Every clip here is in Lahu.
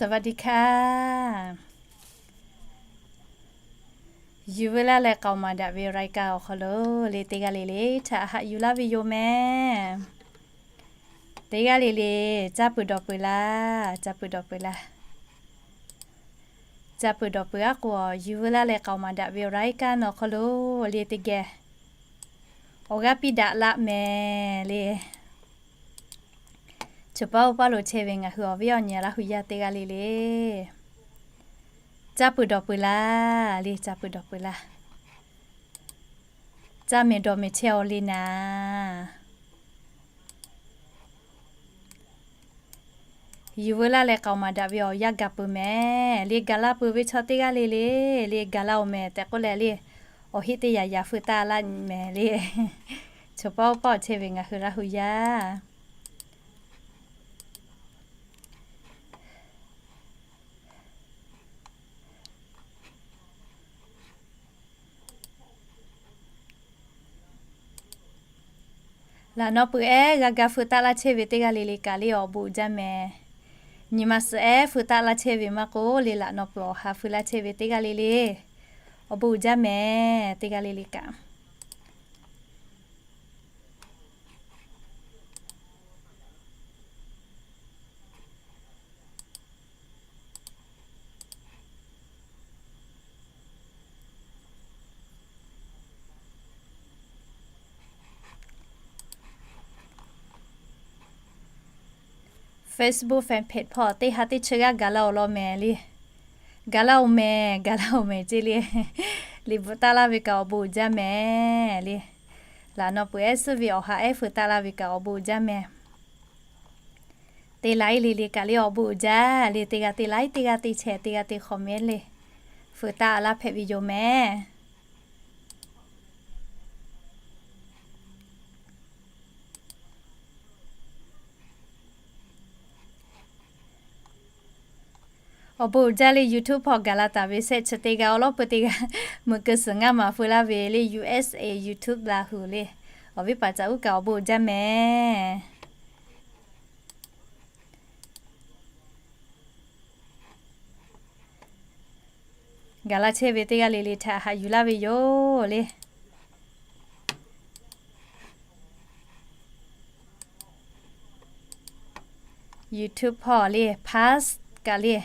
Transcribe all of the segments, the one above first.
สวัสดีค่ะ Yuˬ veu laˇ leh k'aoˍ maˍ daꞈ ve รายการ awˬ hk'aw lo le teˇ g'aˇ le le htaꞈ haꞈ yuˬ laˇ ve yoˬ mehˍ. Teˇ g'aˇ le le caˇ peuˬ dawˬ peuˬ laˇ, caˇ peuˬ dawˬ peuˬ laˇ. Caˇ peuˬ dawˬ peuˬ aˉ k'o, yuˬ veu laˇ leh k'aoˍ maˍ daꞈ ve รายการ awˬ hk'aw lo le teˇ geh awˬ g'aˇ piˇ daꞈ laˆ mehˍ le. Chaw paˉ oˇ paˉ lo chehˇ ve ngaˬ hui awˬ viˉ awˬ nyi Laˇ hu yaˇ teˇ g'aˇ le le, caˇ peuˬ dawˬ peuˬ laˇ le, caˇ peuˬ dawˬ peuˬ laˇ. Caˇ mehˍ dawˬ mehˍ chehˇ-aw le naˍ. Yuˬ veu laˇ leh k'aoˍ maˍ daꞈ ve awˬ yanˇ gaˬ peuˬ mehˍ le. Gaˬ la peuˬ ve chaw teˇ g'aˇ le le, le gaˬ la-oˬ mehˍ tehꞈ k'oˆ leh le, awˬ heˆ teˇ yanˇ yanˇ feu taˆ laˇ mehˍ le. Chaw paˉ oˇ paˉ awˬ chehˇ ve ngaˬ hui Laˇ hu yaˇ laꞈ naw peuˬ ehˉ g'a ga feu taˆ laˇ chehˇ ve teˇ g'aˇ le le kaꞈ le awˬ bon uiˍ jaˇ mehˍ. Nyi ma suhˍ ehˉ feu taˆ laˇ chehˇ ve maˇ k'oˆ le, laꞈ naw peuˬ awˬ ha feu laˇ chehˇ ve teˇ g'aˇ le le, awˬ bon uiˍ jaˇ mehˍ teˇ g'aˇ le le kaꞈ. Facebook fan page hpawˇ teˇ ha teˇ chi g'aˇ gaˬ la-oˬ law mehˍ le. Gaˬ la-oˬ mehˍ, gaˬ la-oˬ mehˍ ceˇ le. Liꞈ bvuhꞈ taˆ laˇ ve kaꞈ awˬ bon uiˍ jaˇ mehˍ le. Laꞈ naw peuˬ ehˉ suhˉ ve awˬ ha ehˉ feu taˆ laˇ ve kaꞈ awˬ bon uiˍ jaˇ mehˍ. Teˇ laiˉ le le kaꞈ le awˬ bon uiˍ jaˇ le. Teˇ g'aˇ teˇ laiˉ, teˇ g'aˇ teˇ share, teˇ g'aˇ teˇ comment le feu taˆ laˇ hpehꞈ ve yoˬ mehˍ. Awˬ bon uiˍ jaˇ le. YouTube hpawˇ gaˬ la taˍ ve shehˆ chi teˇ g'aˇ awˬ lawˉ peu teˇ g'aˇ, meuꞈ keu suhˍ ngaˇ maˍ feu laˇ ve le. U S A YouTube la hu le, awˬ viˉ paˍ caꞈ uˉ kaꞈ awˬ bon uiˍ jaˇ mehˍ. Gaˬ la chehˇ ve teˇ g'aˇ le le htaꞈ haꞈ yuˬ laˇ ve yoˬ le. YouTube hpawˇ le pass kaꞈ le,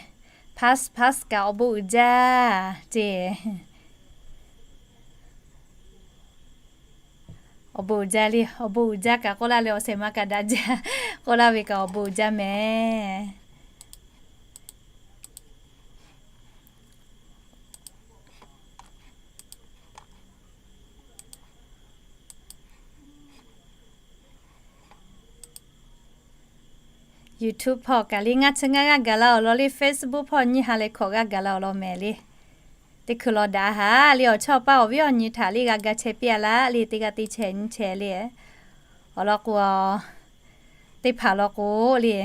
pass pass kaꞈ awˬ bon uiˍ jaˇ ceˇ. Awˬ bon uiˍ jaˇ le, awˬ bon uiˍ jaˇ kaꞈ k'oˆ laˇ leh awˬ shehˍ ma kaꞈ daꞈ jaˇ k'oˆ laˇ ve kaꞈ awˬ bon uiˍ jaˇ mehˍ. YouTube hpawˇ kaꞈ le ngaˇ chi ngaˇ g'aˇ gaˬ la-oˬ law le. Facebook hpawˇ nyiˇ ha leh hkawꞈ g'aˇ gaˬ la-oˬ law mehˍ le. Teˇ hkui law daꞈ haꞈ le, awˬ chawˇ paˇ awˬ viˉ awˬ nyi htaꞈ le g'a ga chehˇ piˇ-a laˇ le. Teˇ g'aˇ teˇ chehˇ nyi chehˇ le. Awˬ lawn k'o, teˇ hpaˍ law k'o le,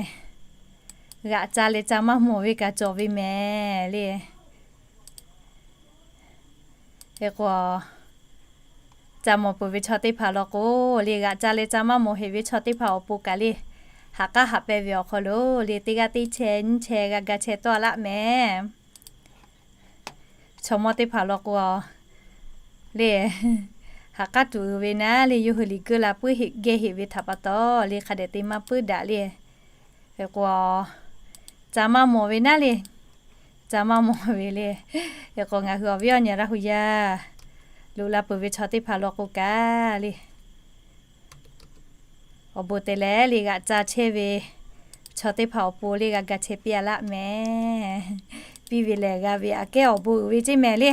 g'aꞈ ca leh ca maˇ mawˬ ve kaꞈ cawˬ ve mehˍ le. Hk'e k'o, ca mawˬ peuˬ ve chaw teˇ hpaˍ law k'o le, g'aꞈ ca leh ca maˇ mawˬ heˍ ve chaw teˇ hpaˍ awˬ pon kaꞈ le, ha k'aˉ haꞈ pehnˇ ve awˬ hk'aw lo le, teˇ g'aˇ teˇ chehˇ nyi chehˇ g'a ga chehˇ tawˆ-a laˇ mehˍ. Chaw mawˇ teˇ hpaˍ law k'o, le, ha k'aˉ tuˬ uiˍ ve naˉ le, yawˇ hui liꞈ keu la puiˉ heꞈ geh heꞈ ve htaꞈ pa taw le, hk'a dehꞈ te maˇ puiˉ daꞈ le. Hk'e k'o, ca maˇ mawˬ ve naˉ le, ca maˇ mawˬ ve le. Hk'e k'o, ngaˬ hui awˬ viˉ awˬ nyi Laˇ hu yaˇ loꞈ la peuˬ ve chaw teˇ hpaˍ law k'o kaꞈ le, awˬ bon te leh le g'aꞈ ca chehˇ ve chaw teˇ hpaˍ awˬ pon le g'a ga chehˇ piˇ-a laˇ mehˍ. Piˇ ve lehˬ g'a ve aꞈ kehˉ awˬ bon uiˍ ve ceˇ mehˍ le.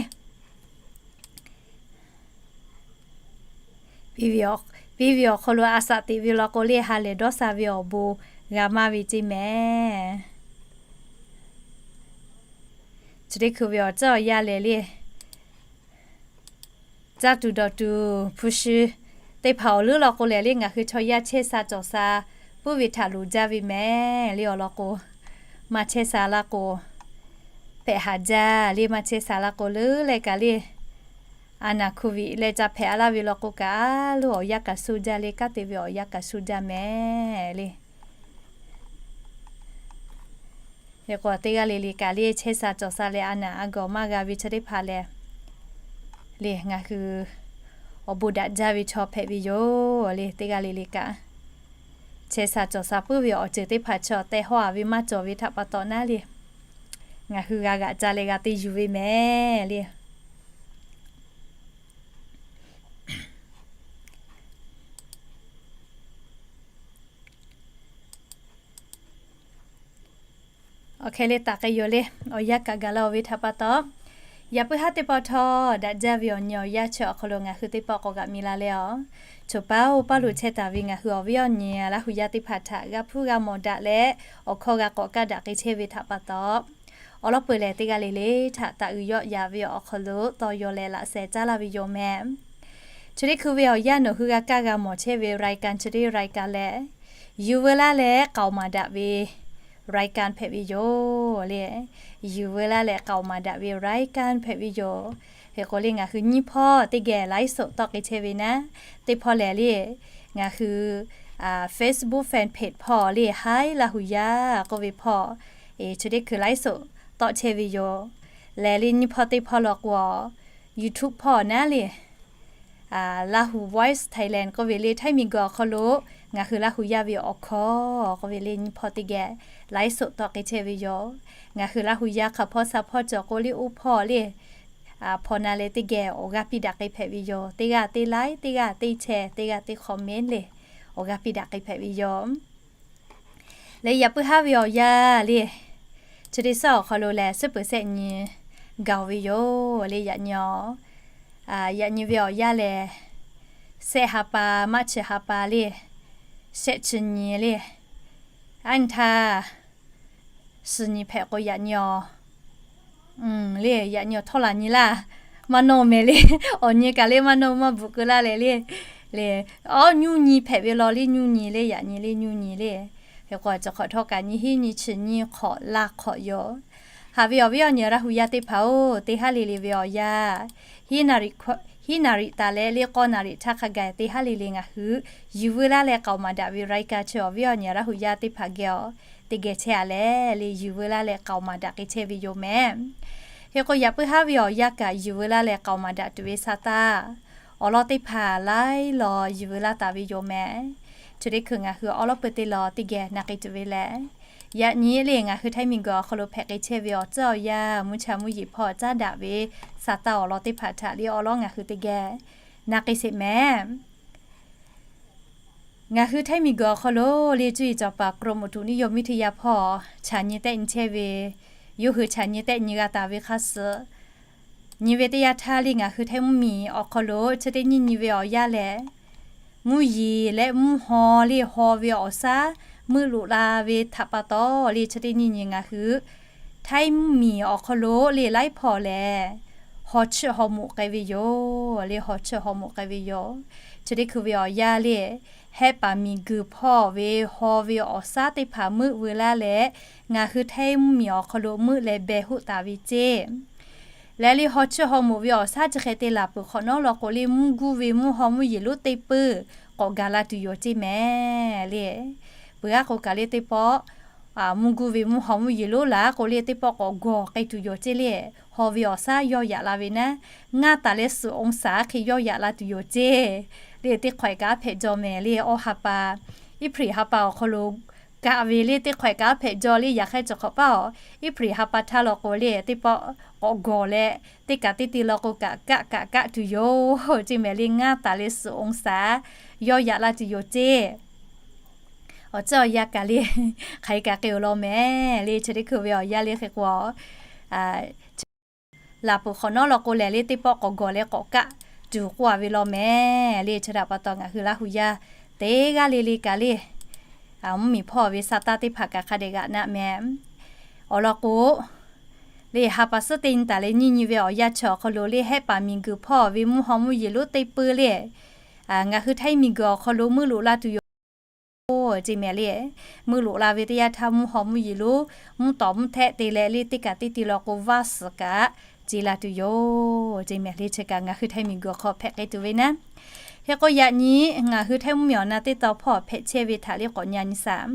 Piˇ ve awˬ hk'aw lo a shaꞈ teꞈ ve law k'o le, ha lehˬ dawˇ sha ve awˬ bon g'a maˇ ve ceˇ mehˍ. Chi teˇ hkui ve awˬ ceuˬ awˬ yanˇ lehˬ le, caˇ tuˬ dawˬ tuˬ hpu shi teˇ hpaˍ awˬ leuˉ law k'o lehˬ le, ngaˬ hui chaw yaˇ chehˇ sha cawˬ sha puiˉ ve htaꞈ loˍ jaˇ ve mehˍ le. Awˬ lawn k'o, maˇ chehˇ sha laˇ k'o, hpehꞈ haˍ jaˇ le. Maˇ chehˇ sha laˇ k'o leuˉ leh kaꞈ le, a naˍ hku viꞈ leh ca hpehꞈ-a laˇ ve law k'o kaꞈ, a loˉ awˬ yanˇ kaꞈ suh jaˇ le. Kanˉ te ve awˬ yanˇ kaꞈ suh jaˇ mehˍ le. Hk'e k'o teˇ g'aˇ le le kaꞈ le chehˇ sha cawˬ sha leh a naˍ a gawˬ maˇ g'a ve chaw teˇ hpaˍ lehˬ, le ngaˬ hui awˬ bon daꞈ jaˇ ve chaw hpehꞈ ve yoˬ le. Teˇ g'aˇ le le kaꞈ chehˇ sha cawˬ sha puiˉ ve awˬ ceuˬ teˇ hpaˍ chi awˬ tehˬ hawˉ a ve maˇ cawˬ ve htaꞈ pa taw naˉ le, ngaˬ hui g'a g'aꞈ ca leh g'a te yuˬ ve mehˍ le. Awˬ hk'e le taˍ k'ai yoˬ le. Awˬ yanˇ kaꞈ gaˬ la-oˬ ve htaꞈ pa taw, yaꞈ puiˉ haˉ teˇ pawˆ htawˇ daꞈ jaˇ ve awˬ nyi awˬ yanˇ chi awˬ hk'aw lo ngaˬ hui teˇ pawˆ k'awꞈ g'aꞈ mi la leh a, choˬ paˉ oˇ paˇ lo chehˇ taˍ ve ngaˬ hui awˬ viˉ awˬ nyi Laˇ hu yaˇ teˇ hpaˍ htaꞈ g'a hpuˇ g'a mawˬ daꞈ leh, awˬ hkawˇ g'a k'awꞈ kaˇ daꞈ k'ai chehˇ ve htaꞈ pa taw, awˬ lawn peuˬ lehˬ teˇ g'aˇ le le htaꞈ taˍ uiˍ yawˆ yaˍ ve awˬ hk'aw lo tawˇ yaw leh laꞈ sheh caˉ laˇ ve yoˬ mehˍ. Chi teˇ hkui ve awˬ yanˇ nawˬ hui g'a kaˇ g'a mawˬ chehˇ ve รายการ chi teˇ รายการ lehˬ, yuˬ veu laˇ leh k'aoˍ maˍ daꞈ ve รายการ hpehꞈ ve yoˬ le. Yuˬ veu laˇ leh k'aoˍ maˍ daꞈ ve รายการ hpehꞈ ve yoˬ. Hk'e k'o le ngaˬ hui nyiˇ hpawˇ teˇ geh ไลฟ์สด tawˆ k'ai chehˇ ve naˉ, teˇ hpawˇ lehˬ le, ngaˬ hui Facebook fan page hpawˇ le Hi Laˇ hu yaˇ k'oˆ ve hpawˇ, chi teˇ hkui ไลฟ์สด tawˆ chehˇ ve yoˬ. Lehˬ le nyiˇ hpawˇ teˇ hpawˇ law k'o, YouTube hpawˇ naˉ le, Lahu Voice Thailand k'oˆ ve le Htaiˇ miˬguiˬ awˬ hk'aw lo ngaˬ hui Laˇ hu yaˇ ve awˬ hkawˇ k'oˆ ve le nyiˇ hpawˇ teˇ geh ไลฟ์สด tawˆ k'ai chehˇ ve yoˬ. Ngaˬ hui Laˇ hu yaˇ hk'a hpawˇ sha hpawˇ cawˬ k'o le oˇ hpawˇ le, hpawˇ na leh teˇ geh awˬ g'aˇ piˇ daꞈ k'ai hpehꞈ ve yoˬ. Teˇ g'aˇ teˇ like, teˇ g'aˇ teˇ share, teˇ g'aˇ teˇ comment le, awˬ g'aˇ piˇ daꞈ k'ai hpehꞈ ve yoˬ. Leh yaꞈ puiˉ haˉ ve awˬ yanˇ le, chi teˇ suhˉ awˬ hk'aw lo lehˬ suhˉ peuˬ shehˆ nyi gaˬ-oˬ ve yoˬ le. Yaꞈ nyi awˬ, yaꞈ nyi ve awˬ yanˇ lehˬ, shehˆ ha pa, March ha pa le, shehˆ chi nyi le, a nyi htaˇ suhˍ nyi hpehꞈ k'o yaꞈ nyi awˬ le, yaꞈ nyi awˬ htawˇ laˬ nyi laˇ, maˇ nawˇ mehˍ le. Awˬ nyi kaꞈ le maˇ nawˇ maˇ bvuhꞈ keu laˇ leh le, le, awˉ nyuˇ nyi hpehꞈ ve law le, nyuˇ nyi le, yaꞈ nyi le nyuˇ nyi le. Hk'e k'o cawˬ hk'awꞈ htawˇ kaꞈ nyi hiˉ nyi chi nyi hk'awꞈ la hk'awꞈ yoˬ. Haꞈ ve awˬ viˉ awˬ nyi Laˇ hu yaˇ teˇ hpaˍ-oˬ, teˇ haˉ le le ve awˬ yanˇ, hiˉ naˍ riꞈ taˍ leh le k'awˇ naˍ riꞈ htaˇ hk'a gaˬ teˇ haˉ le le ngaˬ hui yuˬ veu laˇ leh k'aoˍ maˍ daꞈ ve รายการ chi awˬ viˉ awˬ nyi Laˇ hu yaˇ teˇ hpaˍ geh awˬ teˇ geh chehˇ a leh le yuˬ veu laˇ leh k'aoˍ maˍ daꞈ k'ai chehˇ ve yoˬ mehˍ. Hk'e k'o yaꞈ puiˉ haˉ ve awˬ yanˇ kaꞈ yuˬ veu laˇ leh k'aoˍ maˍ daꞈ tuˬ ve sa taˇ, awˬ lawn teˇ hpaˍ laiˉ law yuˬ veu laˇ taˍ ve yoˬ mehˍ. Chi teˇ hkui ngaˬ hui awˉ lawˉ peuˬ teˇ law teˇ geh na k'ai tuˬ ve lehˬ, yaꞈ nyi le ngaˬ hui Htaiˇ miˬguiˬ awˬ hk'aw lo hpehꞈ k'ai chehˇ ve awˬ tcuhˉ awˬ yanˇ mvuhˇ cha mvuhˇ yeˬ hpawˇ caˉ daꞈ ve sa taˇ awˬ lawn teˇ hpaˍ htaꞈ le awˉ lawˉ ngaˬ hui teˇ geh na k'ai sheˍ mehˍ. Ngaˬ hui Htaiˇ miˬguiˬ awˬ hk'aw lo le cuˇ yiˍ cawˬ paˍ กรมอุตุนิยมวิทยา hpawˇ chaꞈ nyi tehˆ nyi chehˇ ve, yawˇ hui chaꞈ nyi tehˆ nyi g'a taˍ ve hk'a suh, nyi ve teˇ yanˇ htaˇ le ngaˬ hui Htaiˇ mvuhˇmiˬ awˬ hk'aw lo chi teˇ nyi nyi ve awˬ yanˇ lehˬ, mvuhˇ yeˬ leh mvuhˇ haw le haw ve awˬ shaˉ meuˆ loꞈ la ve htaꞈ pa taw le chi teˇ nyi nyi ngaˬ hui Htaiˇ mvuhˇmiˬ awˬ hk'aw lo le laiˉ hpawˇ lehˬ, haw chiˇ haw moꞈ k'ai ve yoˬ le, haw chiˇ haw moꞈ k'ai ve yoˬ. Chi teˇ hkui ve awˬ yanˇ le, hehˆ paˍ miˬguiˬ hpawˇ ve haw ve awˬ shaˉ teˇ hpaˍ meuˆ veu laˇ leh, ngaˬ hui Htaiˇ mvuhˇmiˬ awˬ hk'aw lo meuˆ leh beh hoˆ taˍ ve ceˇ. Leh le haw chiˇ haw moꞈ ve awˬ shaˉ chi hk'e te laˬ peuˬ hk'awꞈ nawˉ law k'o le mvuhˇ guˇ ve mvuhˇ haw mvuhˇ yeˬ lonˉ teˇ peuˇ k'awꞈ gaˬ la tuˬ yoˬ ceˇ mehˍ le. Peuˬ aˉ k'o kaꞈ le teˇ pawˆ mvuhˇ guˇ ve mvuhˇ haw mvuhˇ yeˬ lonˉ laˬ k'o le teˇ pawˆ k'awꞈ gawˬ k'ai tuˬ yoˬ ceˇ le. Haw ve awˬ shaˉ yawˇ yaꞈ la ve naˉ, ngaˇ taˍ leh suhˍ องศา hk'e yawˇ yaꞈ la tuˬ yoˬ ceˇ le. Teˇ hk'awehꞈ kaꞈ aˉ hpehꞈ jaw mehˍ le. Awˇ ha pa, April ha pa awˬ hk'aw lo kaꞈ ve le teˇ hk'awehꞈ kaꞈ aˉ hpehꞈ jaw le. Yaꞈ hk'aˇ cawˬ hk'awꞈ paˇ awˬ, April ha pa htaˇ law k'o le teˇ pawˆ k'awꞈ gawˬ leh teˇ kaꞈ teˇ te law k'o kaꞈ kaˆ kaꞈ kaˆ tuˬ yoˬ ceˇ mehˍ le. Ngaˇ taˍ leh suhˍ องศา yawˇ yaꞈ la tuˬ yoˬ ceˇ. Awˬ ceuˬ awˬ yanˇ kaꞈ le hk'aˬ hk'e kaꞈ k'ai-oˬ law mehˍ le. Chi teˇ hkui ve awˬ yanˇ le hk'e k'o, laˬ peuˬ hk'awꞈ nawˉ law k'o lehˬ le teˇ pawˆ k'awꞈ gawˬ leh k'awꞈ kaˆ tuˬ k'oˆ a ve law mehˍ le. Chi htaꞈ pa taw ngaˬ hui Laˇ hu yaˇ teˇ g'aˇ le le kaꞈ le mvuhˇmiˬ hpawˇ ve sa taˇ teˇ hpaˍ kaꞈ hk'a dehꞈ g'aꞈ naˆ mehˍ. Awˬ lawn k'o, le ha pa suhˉ teˇ nyi taˍ leh nyiˇ nyi ve awˬ yanˇ chi awˬ hk'aw lo le hehˆ paˍ miˬguiˬ hpawˇ ve mvuhˇ haw mvuhˇ yeˬ lonˉ teˇ peuˇ le ngaˬ hui Htaiˇ miˬguiˬ awˬ hk'aw lo meuˆ loꞈ la tuˬ yoˬ ceˇ mehˍ le. Meuˆ loꞈ la ve teˇ yanˇ htaˇ mvuhˇ haw mvuhˇ yeˬ lonˉ mvuhˇ tawˍ mvuhˇ htehˆ te leh le teˇ kaꞈ teˇ te law k'o vaˇ suhˍ kaꞈ ce la tuˬ yoˬ ceˇ mehˍ le. Chi kaꞈ ngaˬ hui Htaiˇ miˬguiˬ awˬ hk'aw hpehꞈ k'ai tuˬ ve naˉ. Hk'e k'o yaꞈ nyi ngaˬ hui Htaiˇ mvuhˇmiˬ awˬ na teˇ tawn hpawˇ hpehꞈ chehˇ ve htaꞈ le k'awꞈ nyi nyi shaˍ.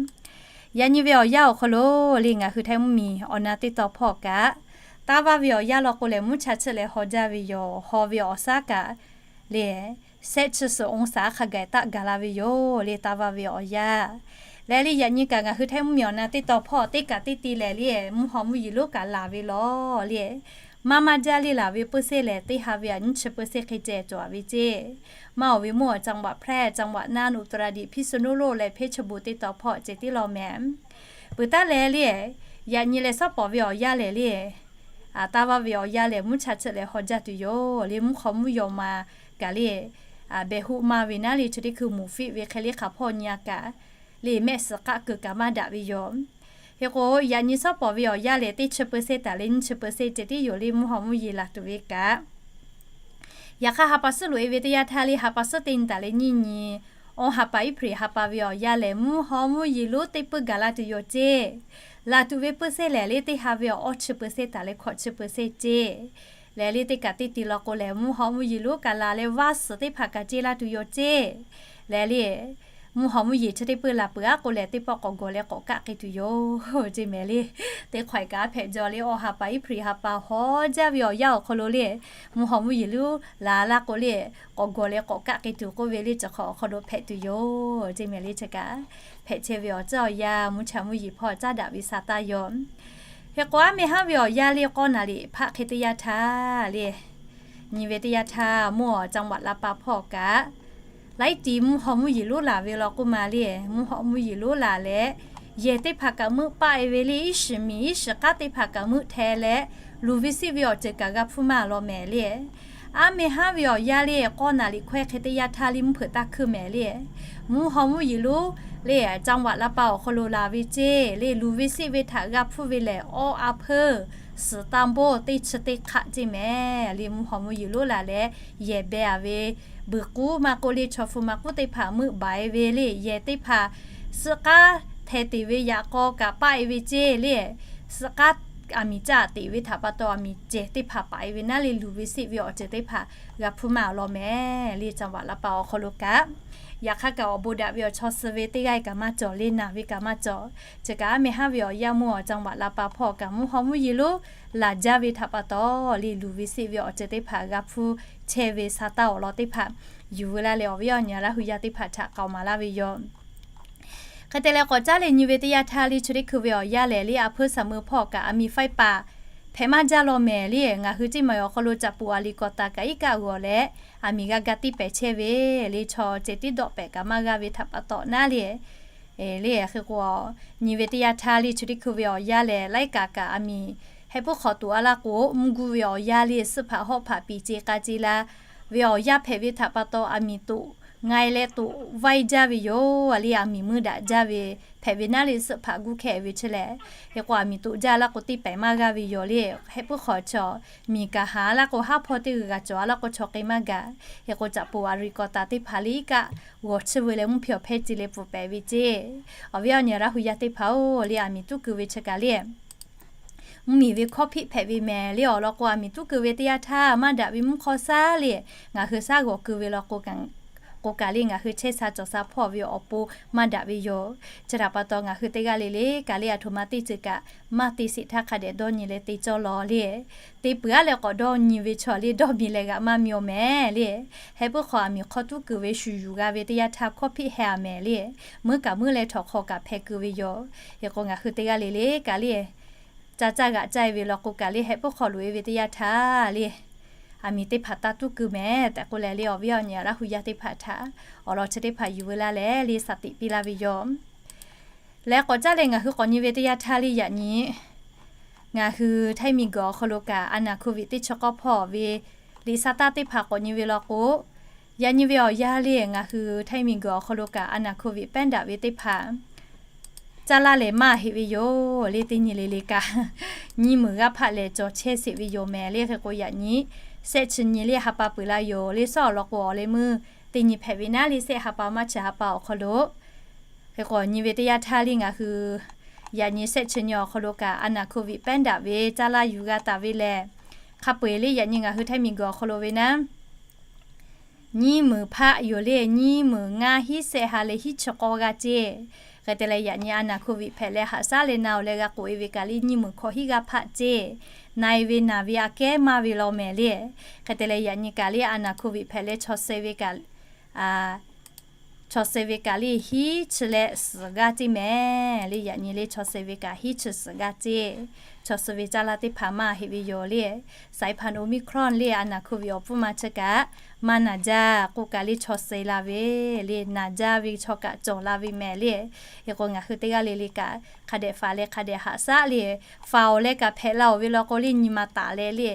Yaꞈ nyi ve awˬ yanˇ awˬ hk'aw lo le, ngaˬ hui Htaiˇ mvuhˇmiˬ awˬ na teˇ taw hpawˇ kaꞈ, taˇ vaˇ ve awˬ yanˇ law k'o lehˬ, mvuhˇ cha chiˆ leh haw jaˇ ve yoˬ. Haw ve awˬ saˉ kaꞈ le, sehˆ chi suhˍ องศา hk'a gaˬ taˆ gaˬ la ve yoˬ le, taˇ vaˇ ve awˬ yanˇ. Leh le yaꞈ nyi kaꞈ ngaˬ hui Htaiˇ mvuhˇmiˬ awˬ na teˇ taw hpawˇ teˇ kaꞈ teˇ ti lehˬ le, mvuhˇ haw mvuhˇ yeˬ lonˉ kaꞈ laˬ ve lawˬ le, maˇ maˇ jaˇ le laˬ ve เปอร์เซ็นต์ lehˬ, teˇ ha ve aꞈ nyiˇ chi เปอร์เซ็นต์ hk'e ceh cawˬ ve ceˇ. Maˇ awˬ ve mvuhˇ awˬ จังหวัดแพร่, จังหวัดน่าน, อุตรดิตถ์, พิษณุโลก leh Hpeˇchawˇbuˬ teˇ taw hpawˇ ceh tiˉ lawˬ mehˍ. Peuˬ taˉ leh le, yaꞈ nyi leh sawˉ pawˍ ve awˬ yanˇ lehˬ le, taˇ vaˇ ve awˬ yanˇ lehˬ, mvuhˇ cha chiˆ leh haw jaˇ tuˬ yoˬ le, mvuhˇ hk'aw mvuhˇ yaw ma kaꞈ le, behˬ hoˆ maˇ ve naˉ le, chi teˇ hkui moˍ fiˆ ve hk'e le hk'aˬ hpawˇ nyi a kaꞈ le, mehˆ suhˍ k'aˆ keu kaꞈ maˇ daꞈ ve yoˬ. Hk'e k'o, yaꞈ nyi sawˉ pawˍ ve awˬ yanˇ lehˬ, teˇ chi เปอร์เซ็นต์ taˍ leh nyiˇ chi เปอร์เซ็นต์ ceh tiˉ yoˬ le, mvuhˇ haw mvuhˇ yeˬ laˬ tuˬ ve kaꞈ. Yaꞈ hk'aˇ, ha pa suhˉ loꞈ e ve teˇ yanˇ htaˇ le, ha pa suhˉ teˇ nyi taˍ leh nyiˇ nyi, awˇ ha pa April ha pa ve awˬ yanˇ lehˬ, mvuhˇ haw mvuhˇ yeˬ lonˉ teˇ puiˉ gaˬ la tuˬ yoˬ ceˇ. Laˬ tuˬ ve เปอร์เซ็นต์ lehˬ le, teˇ ha ve awˬ awˇ chi เปอร์เซ็นต์ taˍ leh hkawꞈ chi เปอร์เซ็นต์ ceˇ. Leh le teˇ kaꞈ teˇ ti law k'o lehˬ, mvuhˇ haw mvuhˇ yeˬ lonˉ kaꞈ laˬ leh vaˇ suhˍ teˇ hpaˍ kaꞈ ce la tuˬ yoˬ ceˇ. Leh le, mvuhˇ haw mvuhˇ yeˬ chi teˇ puiˉ laˬ peuˬ aˉ k'o lehˬ, teˇ pawˆ k'awꞈ gawˬ leh k'awꞈ kaˆ k'ai tuˬ yoˬ ceˇ mehˍ le. Teˇ hk'awꞈ e kaꞈ hpehꞈ jaw le, awˇ ha pa April ha pa haw jaˇ ve awˬ yanˇ awˬ hk'aw lo le, mvuhˇ haw mvuhˇ yeˬ lonˉ laˬ laˇ k'o le, k'awꞈ gawˬ leh k'awꞈ kaˆ k'ai tuˬ k'oˆ ve le, chi hk'awꞈ awˬ hk'aw lo hpehꞈ tuˬ yoˬ ceˇ mehˍ le. Chi kaꞈ hpehꞈ chehˇ ve awˬ tcuhˉ awˬ yanˇ, mvuhˇ cha mvuhˇ yeˬ hpawˇ caˉ daꞈ ve sa taˇ yaw. Hk'e k'o, aˉ meh haˉ ve awˬ yanˇ le, k'awˇ naˍ riˍ hpaˆ hk'e teˇ yanˇ htaˇ le, nyi ve teˇ yanˇ htaˇ, mvuhˇ awˬ จังหวัด la pa hpawˇ kaꞈ, laiˉ ti mvuhˇ haw mvuhˇ yeˬ lonˉ laˬ ve law k'oˆ ma le, mvuhˇ haw mvuhˇ yeˬ lonˉ laˬ leh, yehˬ teˇ hpaˍ kaꞈ meuˆ paˆ e ve le, iˉ shiˍ miˬ iˉ shiˍ k'aˉ teˇ hpaˍ kaꞈ meuˆ hteh leh, luˬ ve siˆ ve awˬ ceuˬ kaꞈ g'a hpuˇ maˇ law mehˍ le. Aˉ meh haˉ ve awˬ yanˇ le, k'awˇ naˍ riˍ hkawehˇ hk'e teˇ yanˇ htaˇ le, mvuhˇ hpeuꞈ taˇ hkuˇ mehˍ le. Mvuhˇ haw mvuhˇ yeˬ lonˉ le, จังหวัด la pa awˬ hk'aw lo laˬ ve ceˇ le, luˬ ve siˆ ve htaꞈ g'a hpuˇ ve lehˬ, awˇ a hpeuˇ, suhˍ taˇ boˆ, teˇ chi teˇ hk'aˆ ceˇ mehˍ le. Mvuhˇ haw mvuhˇ yeˬ lonˉ laˬ leh, yehˬ beh a ve, buiˬ k'uˉ maˇ k'oˆ le, chaw hpu maˇ k'uˉ teˇ hpaˍ meuˆ baˬ e ve le, yehˬ teˇ hpaˍ suhˆ k'aˉ hteh teꞈ ve yaꞈ k'aw kaꞈ paˆ e ve ceˇ le. Suhˆ k'aˉ aˬ miˍ caˇ teꞈ ve htaꞈ pa taw, aˬ miˍ cehˬ teˇ hpaˍ paˍ e ve naˉ le, luˬ ve siˆ ve awˬ ceuˬ teˇ hpaˍ g'a hpuˇ maˇ law mehˍ le, จังหวัด la pa awˬ hk'aw lo kaꞈ. Yaꞈ hk'aˇ kaꞈ, awˬ bon daꞈ ve awˬ chaw suh ve teˇ g'aˇ kaꞈ maˇ cawˬ le, naˬ ve kaꞈ maˇ cawˬ. Chi kaꞈ, aˉ meh haˉ ve awˬ yanˇ mvuhˇ awˬ จังหวัด la pa hpawˇ kaꞈ, mvuhˇ haw mvuhˇ yeˬ lonˉ laˬ jaˇ ve htaꞈ pa taw le, luˬ ve siˆ ve awˬ ceuˬ teˇ hpaˍ g'a hpuˇ chehˇ ve sa taˇ awˬ lawn teˇ hpaˍ yuˬ veu laˇ leh, awˬ viˉ awˬ nyi Laˇ hu yaˇ teˇ hpaˍ htaꞈ k'aoˍ maˍ laˇ ve yoˬ. Hk'e te leh, k'awꞈ caˉ leh nyi ve teˇ yanˇ htaˇ le, chi teˇ hkui ve awˬ yanˇ lehˬ le, a hpeuˇ saˍ meuˇ hpawˇ kaꞈ aˬ miˍ faiˇ paˍ hpehꞈ maˇ jaˇ law mehˍ le. Ngaˬ hui ceˇ maˬ awˬ hk'aw lo caꞈ poˍ aˬ liꞈ kawꞈ taˍ kaꞈ iˉ kaˆ g'awˬ leh, aˬ miˍ g'a ga tiˇ pehˍ chehˇ ve le, chaw ceh tiˉ dawˆ pehˍ kaꞈ maˇ g'a ve htaꞈ pa taw naˉ le. Le, hk'e k'o, nyi ve teˇ yanˇ htaˇ le, chi teˇ hkui ve awˬ yanˇ lehˬ, laiˉ kaꞈ kaꞈ aˬ miˍ heh puiˉ hk'awꞈ toꞈ a laˇ k'o, mvuhˇ guˇ ve awˬ yanˇ le, suhˆ hpaꞈ hawˆ hpaꞈ piˍ ce k'a ce la ve awˬ yanˇ hpehꞈ ve htaꞈ pa taw, aˬ miˍ toꞈ nga e leh toꞈ vaiˇ jaˇ ve yoˬ le. Aˬ miˍ meuˇ daꞈ jaˇ ve hpehꞈ ve naˉ le, suhˆ hpaꞈ guˇ hkehˇ ve chi lehˬ, hk'e k'o, aˬ miˍ toꞈ jaˇ laˇ k'o, teˇ pehˍ maˇ g'a ve yoˬ le. Heh puiˉ hk'awꞈ chaw miˬ kaꞈ haˍ laˇ k'o, haˉ hpawˇ teˇ g'uiˬ g'a cawˬ a laˇ k'o, chaw k'e maˇ gaˬ. Hk'e k'o, caꞈ poˍ aˬ liꞈ kawꞈ taˍ teˇ hpaˍ le, iˉ kaˆ g'awˬ chiˇ veu leh mvuhˇ hpehˇ awˬ hpehˇ ce leh pfuhˍ pehˍ ve ceˇ. Awˬ viˉ awˬ nyi Laˇ hu yaˇ teˇ hpaˍ-oˬ le, aˬ miˍ tuˉ keu ve chi kaꞈ le, mvuhˇmiˬ ve hkawˇ hpiˆ hpehꞈ ve mehˍ le. Awˬ lawn k'o, aˬ miˍ tuˉ keu ve teˇ yanˇ htaˇ maˇ daꞈ ve mvuhˇ hk'aw saˉ le, ngaˬ hui saˉ g'awˬ keu ve law k'o, k'o kaꞈ le, ngaˬ hui chehˇ sha cawˬ sha hpawˇ ve awˬ pon maˇ daꞈ ve yoˬ. Chi htaꞈ pa taw, ngaˬ hui teˇ g'aˇ le le kaꞈ le, aˬ htoꞈ ma teˇ ceuˬ kaꞈ maˇ te sheˍ htaˇ hk'a dehꞈ dawˇ nyi leh te cawˇ law le. Te peuˬ aˉ leh k'awꞈ dawˇ nyi ve chaw le, dawˇ miˬ leh g'aꞈ maˇ miˬ awˬ mehˍ le. Heh puiˉ hk'awꞈ aˬ miˍ hk'aw tuˉ keu ve shu yuˬ g'a ve teˇ yanˇ htaˇ hkawˇ hpiˆ heh a mehˍ le. Meuˉ kaꞈ meuˉ leh htawnˍ hk'aw kaꞈ hpeh keu ve yoˬ. Hk'e k'o, ngaˬ hui teˇ g'aˇ le le kaꞈ le, ca caˇ g'aꞈ caˇ e ve law k'o kaꞈ le, heh puiˉ hk'awꞈ loꞈ e ve teˇ yanˇ htaˇ le, aˬ miˍ teˇ hpaˍ taˇ tuˉ keu mehˍ tehꞈ k'oˆ leh le, awˬ viˉ awˬ nyi Laˇ hu yaˇ teˇ hpaˍ htaꞈ awˬ lawn chi teˇ hpaˍ yuˬ veu laˇ leh le, shaˍ tiꞈ piˇ laˇ ve yoˬ. Leh k'awꞈ caˉ leh ngaˬ hui k'awꞈ nyi ve teˇ yanˇ htaˇ le, yaꞈ nyi ngaˬ hui Htaiˇ miˬguiˬ awˬ hk'aw lo kaꞈ a naˍ hko viꞈ teˇ chi k'awˇ hpawˇ ve liꞈ sa taˇ teˇ hpaˍ k'awꞈ nyi ve law k'o, yaꞈ nyi ve awˬ yanˇ le ngaˬ hui Htaiˇ miˬguiˬ awˬ hk'aw lo kaꞈ a naˍ hko viꞈ pehˉ daꞈ ve teˇ hpaˍ caˇ laˇ lehˬ maˇ heˆ ve yoˬ le. Teˇ nyi le le kaꞈ nyiˇ meunˍ g'aˇ hpaˆ lehˬ cawˬ chehˇ sheˍ ve yoˬ mehˍ le. Hk'e k'o, yaꞈ nyi sehˆ chi nyi le ha pa peuˬ la yoˬ le. Suhˉ awˬ lawn k'o, awˬ leh meuˇ teˇ nyi hpehꞈ ve naˉ le, sehˆ ha pa maˇ chi ha pa awˬ hk'aw lo. Hk'e k'o, nyi ve teˇ yanˇ htaˇ le ngaˬ hui yaꞈ nyi sehˆ chi nyi awˬ hk'aw lo kaꞈ a naˍ hko viꞈ pehˉ daꞈ ve caˇ laˇ yuˬ g'a taˍ ve lehˬ, hk'a peu eˬ le yaꞈ nyi ngaˬ hui Htaiˇ miˬguiˬ awˬ hk'aw lo ve naˉ, nyiˇ meunˍ hpaˆ yoˬ le. Nyiˇ meunˍ ngaˇ hiˉ sehˆ ha leh hiˉ chi k'awˇ g'aˇ ceˇ. Hk'e te leh yaꞈ nyi a naˍ โควิด hpehꞈ leh haꞈ shaˉ leh na-oˬ leh g'a k'oꞈ-e ve kaꞈ le nyiˇ meunˍ hkawꞈ hiˉ g'aˇ hpaˆ ceˇ, na-e ve naˍ ve aꞈ kehˉ maˇ ve law mehˍ le. Hk'e te leh yaꞈ nyi kaꞈ le a naˍ โควิด hpehꞈ leh chaw suh ve kaꞈ, chaw suh ve kaꞈ le hiˉ chi leh suhˍ g'aˇ ceˇ mehˍ le. Yaꞈ nyi le chaw suh ve kaꞈ hiˉ chi suhˍ g'aˇ ceˇ. Chaw suh ve caˇ laˇ teˇ hpaˍ maˇ heˆ ve yoˬ le. สายพันธุ์ Omicron le a naˍ โควิด awˬ pfuhˇ ma chi kaꞈ maˇ naˬ jaˇ k'oˆ kaꞈ le chaw suh la ve le, naˬ jaˇ ve chaw kaꞈ cawˬ la ve mehˍ le. Hk'e k'o ngaˬ hui teˇ g'aˇ le le kaꞈ hk'a dehꞈ faˍ leh hk'a dehꞈ haꞈ shaˉ le, faˍ-oˬ leh kaꞈ hpehꞈ la-oˬ ve law k'o le nyi ma taˍ leh le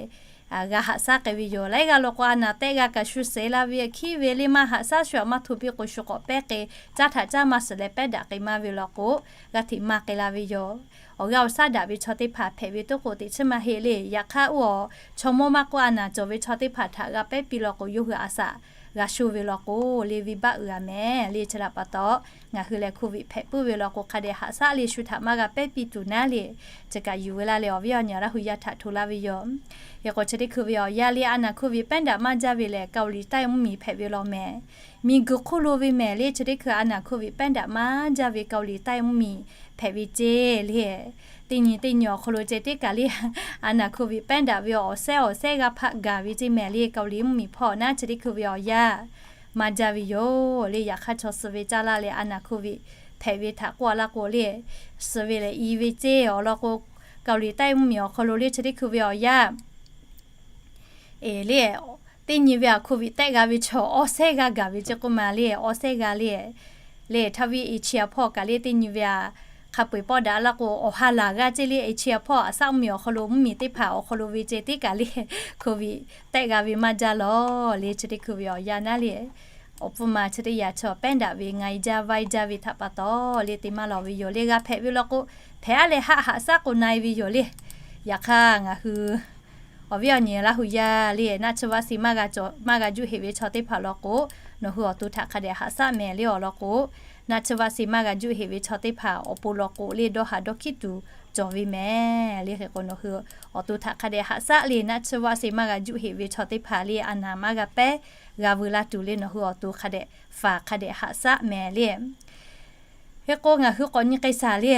g'a haꞈ shaˉ k'ai ve yoˬ. Laiˉ g'aˇ law k'o a naˍ tehˆ g'a kaꞈ shu suhˍ la ve hkiˉ ve le maˇ haꞈ shaˉ shu aꞈ maˇ htoꞈ piˇ k'o shu k'awꞈ pehˉ k'ai, caˇ htaꞈ caˇ maˇ suhˍ leh pehˉ daꞈ k'ai maˇ ve law k'o g'a hteꞈ maˇ k'ai la ve yoˬ. Awˬ g'aˇ awˬ shaˉ daꞈ ve chaw teˇ hpaˍ hpehꞈ ve toˉ k'o teꞈ chiˉ maˇ heˆ le. Yaꞈ hk'aˇ oˇ awˬ chaw mawˇ maˇ k'oˆ a naˍ cawˬ ve chaw teˇ hpaˍ htaꞈ g'a pehˉ piˇ law k'o yawˇ hui a shaꞈ g'a sho ve law k'o le venˇbaˆ uiˍ a mehˍ le. Chi htaꞈ pa taw ngaˬ hui lehˬ โควิด hpehꞈ puiˉ ve law k'o hk'a dehꞈ haꞈ shaˉ le shu htaꞈ maˇ g'a pehˉ piˇ tuˬ naˉ le. Chi kaꞈ yuˬ ve laˇ leh awˬ viˉ awˬ nyi Laˇ hu yaˇ htaꞈ hto laˇ ve yoˬ. Hk'e k'o chi teˇ hkui ve awˬ yanˇ le a naˍ โควิด pehˉ daꞈ maˇ jaˇ ve lehˬ เกาหลีใต้ mvuhˇmiˬ hpehꞈ ve law mehˍ. Miˬguiˬ hk'oˆ lo ve mehˍ le chi teˇ hkui a naˍ โควิด pehˉ daꞈ maˇ jaˇ ve เกาหลีใต้ mvuhˇmiˬ hpehꞈ ve ceˇ le. Teˇ nyi teˇ nyi awˬ hk'aw lo ceh tiˉ kaꞈ le a naˍ โควิด pehˉ daꞈ ve awˬ sehˉ awˬ sehˉ g'a hpaˆ gaˬ ve ceˇ mehˍ le. เกาหลี mvuhˇmiˬ hpawˇ naˉ chi teˇ hkui ve awˬ yanˇ maˇ jaˇ ve yoˬ le. Yaꞈ hk'aˇ chaw suh ve caˇ laˇ leh a naˍ โควิด hpehꞈ ve htaꞈ k'oˆ a laˇ k'o le, suh ve lehˬ i ve ceˇ awˬ lawn k'o, เกาหลีใต้ mvuhˇmiˬ awˬ hk'aw lo le chi teˇ hkui ve awˬ yanˇ eˬ le, teˇ nyi ve a โควิด tehˆ g'a ve chaw awˇ sehˉ g'a gaˬ ve ceˇ k'oˆ ma le, awˇ sehˉ g'a le. Le htaˇ viˉ Asia hpawˇ kaꞈ le teˇ nyi ve a hk'a peu-eˬ pawˆ daꞈ laˇ k'o awˬ ha laˬ g'a ceˇ le. Asia hpawˇ a shaˉ mvuhˇmiˬ awˬ hk'aw lo mvuhˇmiˬ teˇ hpaˍ awˬ hk'aw lo ve ceh tiˉ kaꞈ le โควิด tehˆ g'a ve maˇ jaˇ lawˬ le. Chi teˇ hkui ve awˬ yanˇ naˉ le awˬ pfuhˇ ma chi teˇ yanˇ chaw pehˉ daꞈ ve nga-e jaˇ vaiˇ jaˇ ve htaꞈ pa taw le te maˇ lawˬ ve yoˬ le. G'a hpehꞈ ve law k'o hpehꞈ-aˉ leh haˆ haꞈ shaˉ k'o na-e ve yoˬ le. Yaꞈ hk'aˇ ngaˬ hui awˬ viˉ awˬ nyi Laˇ hu yaˇ le naˆ tsuhˇ vaˆ se maˇ g'a cawˬ maˇ g'a juˆ heꞈ ve chaw teˇ hpaˍ law k'o nawˬ hui awˬ to htaꞈ hk'a dehꞈ haꞈ shaˉ mehˍ le. Awˬ lawn k'o naˆ tsuhˇ vaˆ se maˇ g'a juˆ heꞈ ve chaw teˇ hpaˍ awˬ pon law k'o le dawˇ haˍ dawˇ hkiˉ tuˬ cawˬ ve mehˍ le. Hk'e k'o nawˬ hui awˬ to htaꞈ hk'a dehꞈ haꞈ shaˉ le. Naˆ tsuhˇ vaˆ se maˇ g'a juˆ heꞈ ve chaw teˇ hpaˍ le a naˍ maˇ g'a pehˉ g'a veu la tuˬ le nawˬ hui awˬ to hk'a dehꞈ faˍ hk'a dehꞈ haꞈ shaˉ mehˍ le. Hk'e k'o ngaˬ hui k'awꞈ nyi k'ai shaˍ le.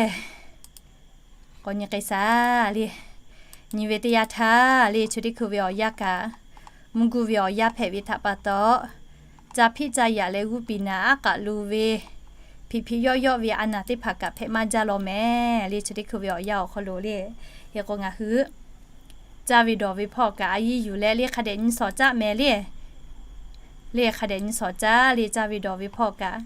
K'awꞈ nyi k'ai shaˍ le. Nyi ve teˇ yanˇ htaˇ le chi teˇ hkui ve awˬ yanˇ kaꞈ mvuhˇ guˇ ve awˬ yanˇ hpehꞈ ve htaꞈ pa taw, ca hpiˆ ca yaꞈ leh g'uˇ piˍ naˍ aˉ k'aꞈ lu ve hpiꞈ hpiꞈ yawˆ yawˆ ve a naˍ teˇ hpaˍ kaꞈ hpehꞈ maˇ jaˇ law mehˍ le. Chi teˇ hkui ve awˬ yanˇ awˬ hk'aw lo le. Hk'e k'o ngaˬ hui caˇ ve dawˬ ve hpawˇ kaꞈ a yiˇ yuˬ leh le hk'a dehꞈ nyi shawˍ caˆ mehˍ le. Le hk'a dehꞈ nyi shawˍ caˆ le caˇ ve dawˬ ve hpawˇ kaꞈ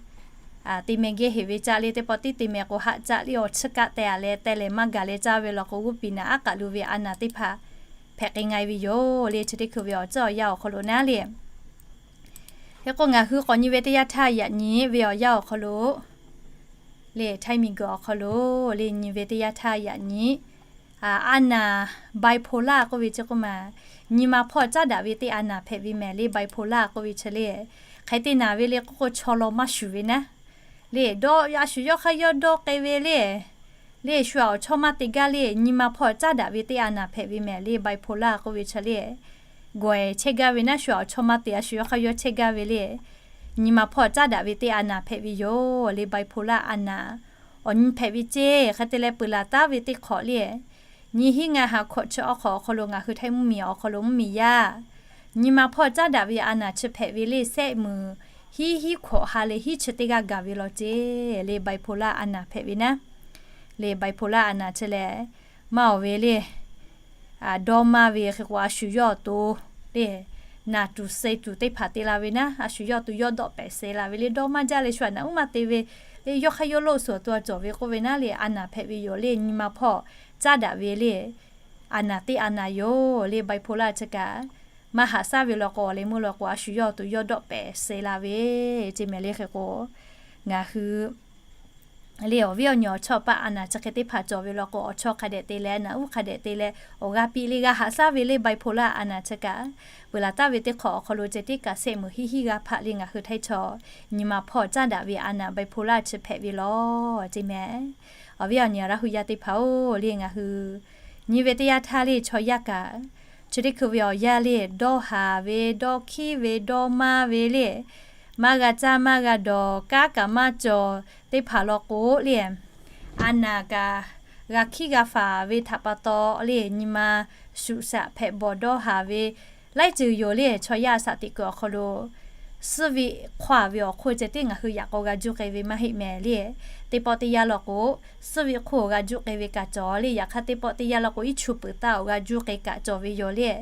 te meh geh heꞈ ve caˆ le teˇ pawˆ tiˉ te meh k'o haˆ caˆ le awˬ chiˇ kaˆ teh-a leh teh leh maˇ gaˬ leh caˇ ve law k'o g'uˇ piˍ naˍ aˉ k'aꞈ lu ve a naˍ teˇ hpaˍ hpehꞈ k'ai nga-e ve yoˬ le. Chi teˇ hkui ve awˬ ceuˬ awˬ yanˇ awˬ hk'aw lo naˉ le. Hk'e k'o ngaˬ hui k'awꞈ nyi ve teˇ yanˇ htaˇ yaꞈ nyi ve awˬ yanˇ awˬ hk'aw lo le htaiˇ miˬguiˬ awˬ hk'aw lo le nyi ve teˇ yanˇ htaˇ yaꞈ nyi a naˍ bipolar k'oˆ ve chi k'oˆ ma, nyi ma hpawˇ caˉ daꞈ ve teˇ a naˍ hpehꞈ ve mehˍ le. Bipolar k'oˆ ve chi le hk'e te naˍ ve le k'oˆ k'o chaw law maˇ shuˍ ve naˉ le dawˇ a shu yawˇ hk'aˇ yawˇ dawˇ k'ai ve le. Le shu aꞈ awˬ chawˇ maˇ te gaˇ le nyi ma hpawˇ caˉ daꞈ ve teˇ a naˍ hpehꞈ ve mehˍ le. Bipolar k'oˆ ve chi le gawˬ-e chehˇ gaˇ ve naˉ shu aꞈ awˬ chawˇ maˇ te a shu yawˇ hk'aˇ yawˇ chehˇ gaˇ ve le nyi ma hpawˇ caˉ daꞈ ve teˇ a naˍ hpehꞈ ve yoˬ le. Bipolar a naˍ awˬ nyi hpehꞈ ve ceˇ. Hk'e te leh peuˬ laˬ taˉ ve teˇ hk'awꞈ le nyiˇ hinˉ ngaˇ ha hkawꞈ chi awˬ hk'aw awˬ hk'aw lo ngaˬ hui htaiˇ mvuhˇmiˬ awˬ hk'aw lo mvuhˇmiˬ yaˇ nyi ma hpawˇ caˉ daꞈ ve a naˍ chi hpehꞈ ve le sehˆ meunˍ hiˉ hiˉ hkawꞈ ha leh hiˉ chi teˇ g'aˇ gaˬ ve law ceˇ le. Bipolar a naˍ hpehꞈ ve naˉ le bipolar a naˍ chi lehˬ maˇ awˬ ve le dawˇ maˇ ve hk'e k'o a shu yawˇ awˬ to le naˍ tuˬ suh tuˬ teˇ hpaˍ te la ve naˉ a shu yawˇ awˬ to yawˇ dawˆ pehˍ suh la ve le dawˇ maˇ jaˇ leh shu aꞈ naꞈ uˉ maˇ te ve le yawˇ hk'aˇ yawˇ loˆ suhˍ awˬ to a cawˬ ve k'oˆ ve naˉ le a naˍ hpehꞈ ve yoˬ le. Nyi ma hpawˇ caˉ daꞈ ve le a naˍ teˇ a naˍ yoˬ le. Bipolar chi kaꞈ maˇ haꞈ shaˉ ve law k'o awˬ leh meuˇ law k'o a shu yawˇ awˬ to yawˇ dawˆ pehˍ suh la ve ceˇ mehˍ le. Hk'e k'o ngaˬ hui le awˬ viˉ awˬ nyi awˬ chawˇ paˆ a naˍ chi hk'e teˇ hpaˍ cawˬ ve law k'o awˬ chawˇ hk'a dehꞈ te leh naꞈ uˉ hk'a dehꞈ te leh awˬ g'aˇ piˇ le g'a haꞈ shaˉ ve le. Bipolar a naˍ chi kaꞈ peuˬ laˬ taˉ ve teˇ hk'awꞈ awˬ hk'aw lo ceh tiˉ kaꞈ sehˆ meunˍ hiˉ hiˉ g'a hpaˆ le ngaˬ hui htaiˇ chaw nyi ma hpawˇ caˉ daꞈ ve a naˍ bipolar chi hpehꞈ ve law ceˇ mehˍ. Awˬ viˉ awˬ nyi Laˇ hu yaˇ teˇ hpaˍ-oˬ le ngaˬ hui nyi ve teˇ yanˇ htaˇ le chaw yaˇ kaꞈ chi teˇ hkui ve awˬ yanˇ le dawˇ haˍ ve dawˇ hkiˉ ve dawˇ maˇ ve le maˇ g'a caˇ maˇ g'a dawˬ, kanˉ kaꞈ maˇ cawˬ teˇ hpaˍ law k'o le, a naˍ kaꞈ g'a hkiˉ g'a faˍ ve htaꞈ pa taw le, nyi ma shuꞈ shaꞈ hpehꞈ bawˬ dawˇ haˍ ve laiˉ ceuˬ yoˬ le. Chaw yaˇ a saˍ teꞈ kuiˬ awˬ hk'aw lo suhˉ ve hk'aw ve awˬ hk'oˆ ceh tiˉ ngaˬ hui yaꞈ k'aw g'a juˇ k'ai ve maˇ heˆ mehˍ le. Teˇ pawˆ teˇ yanˇ law k'o, suhˉ ve hk'oˆ g'a juˇ k'ai ve kaꞈ cawˬ le. Yaꞈ hk'aˇ teˇ pawˆ teˇ yanˇ law k'o, iˉ chu peuˬ taˇ awˬ g'a juˇ k'ai kaꞈ cawˬ ve yoˬ le.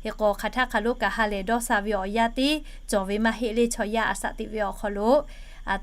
Hk'e k'o, hk'aˬ htaˇ hk'aˬ lo kaꞈ ha lehˬ dawˇ sha ve awˬ yanˇ tiˉ cawˬ ve maˇ heˆ le. Chaw yaˇ a saˍ teꞈ ve awˬ hk'aw lo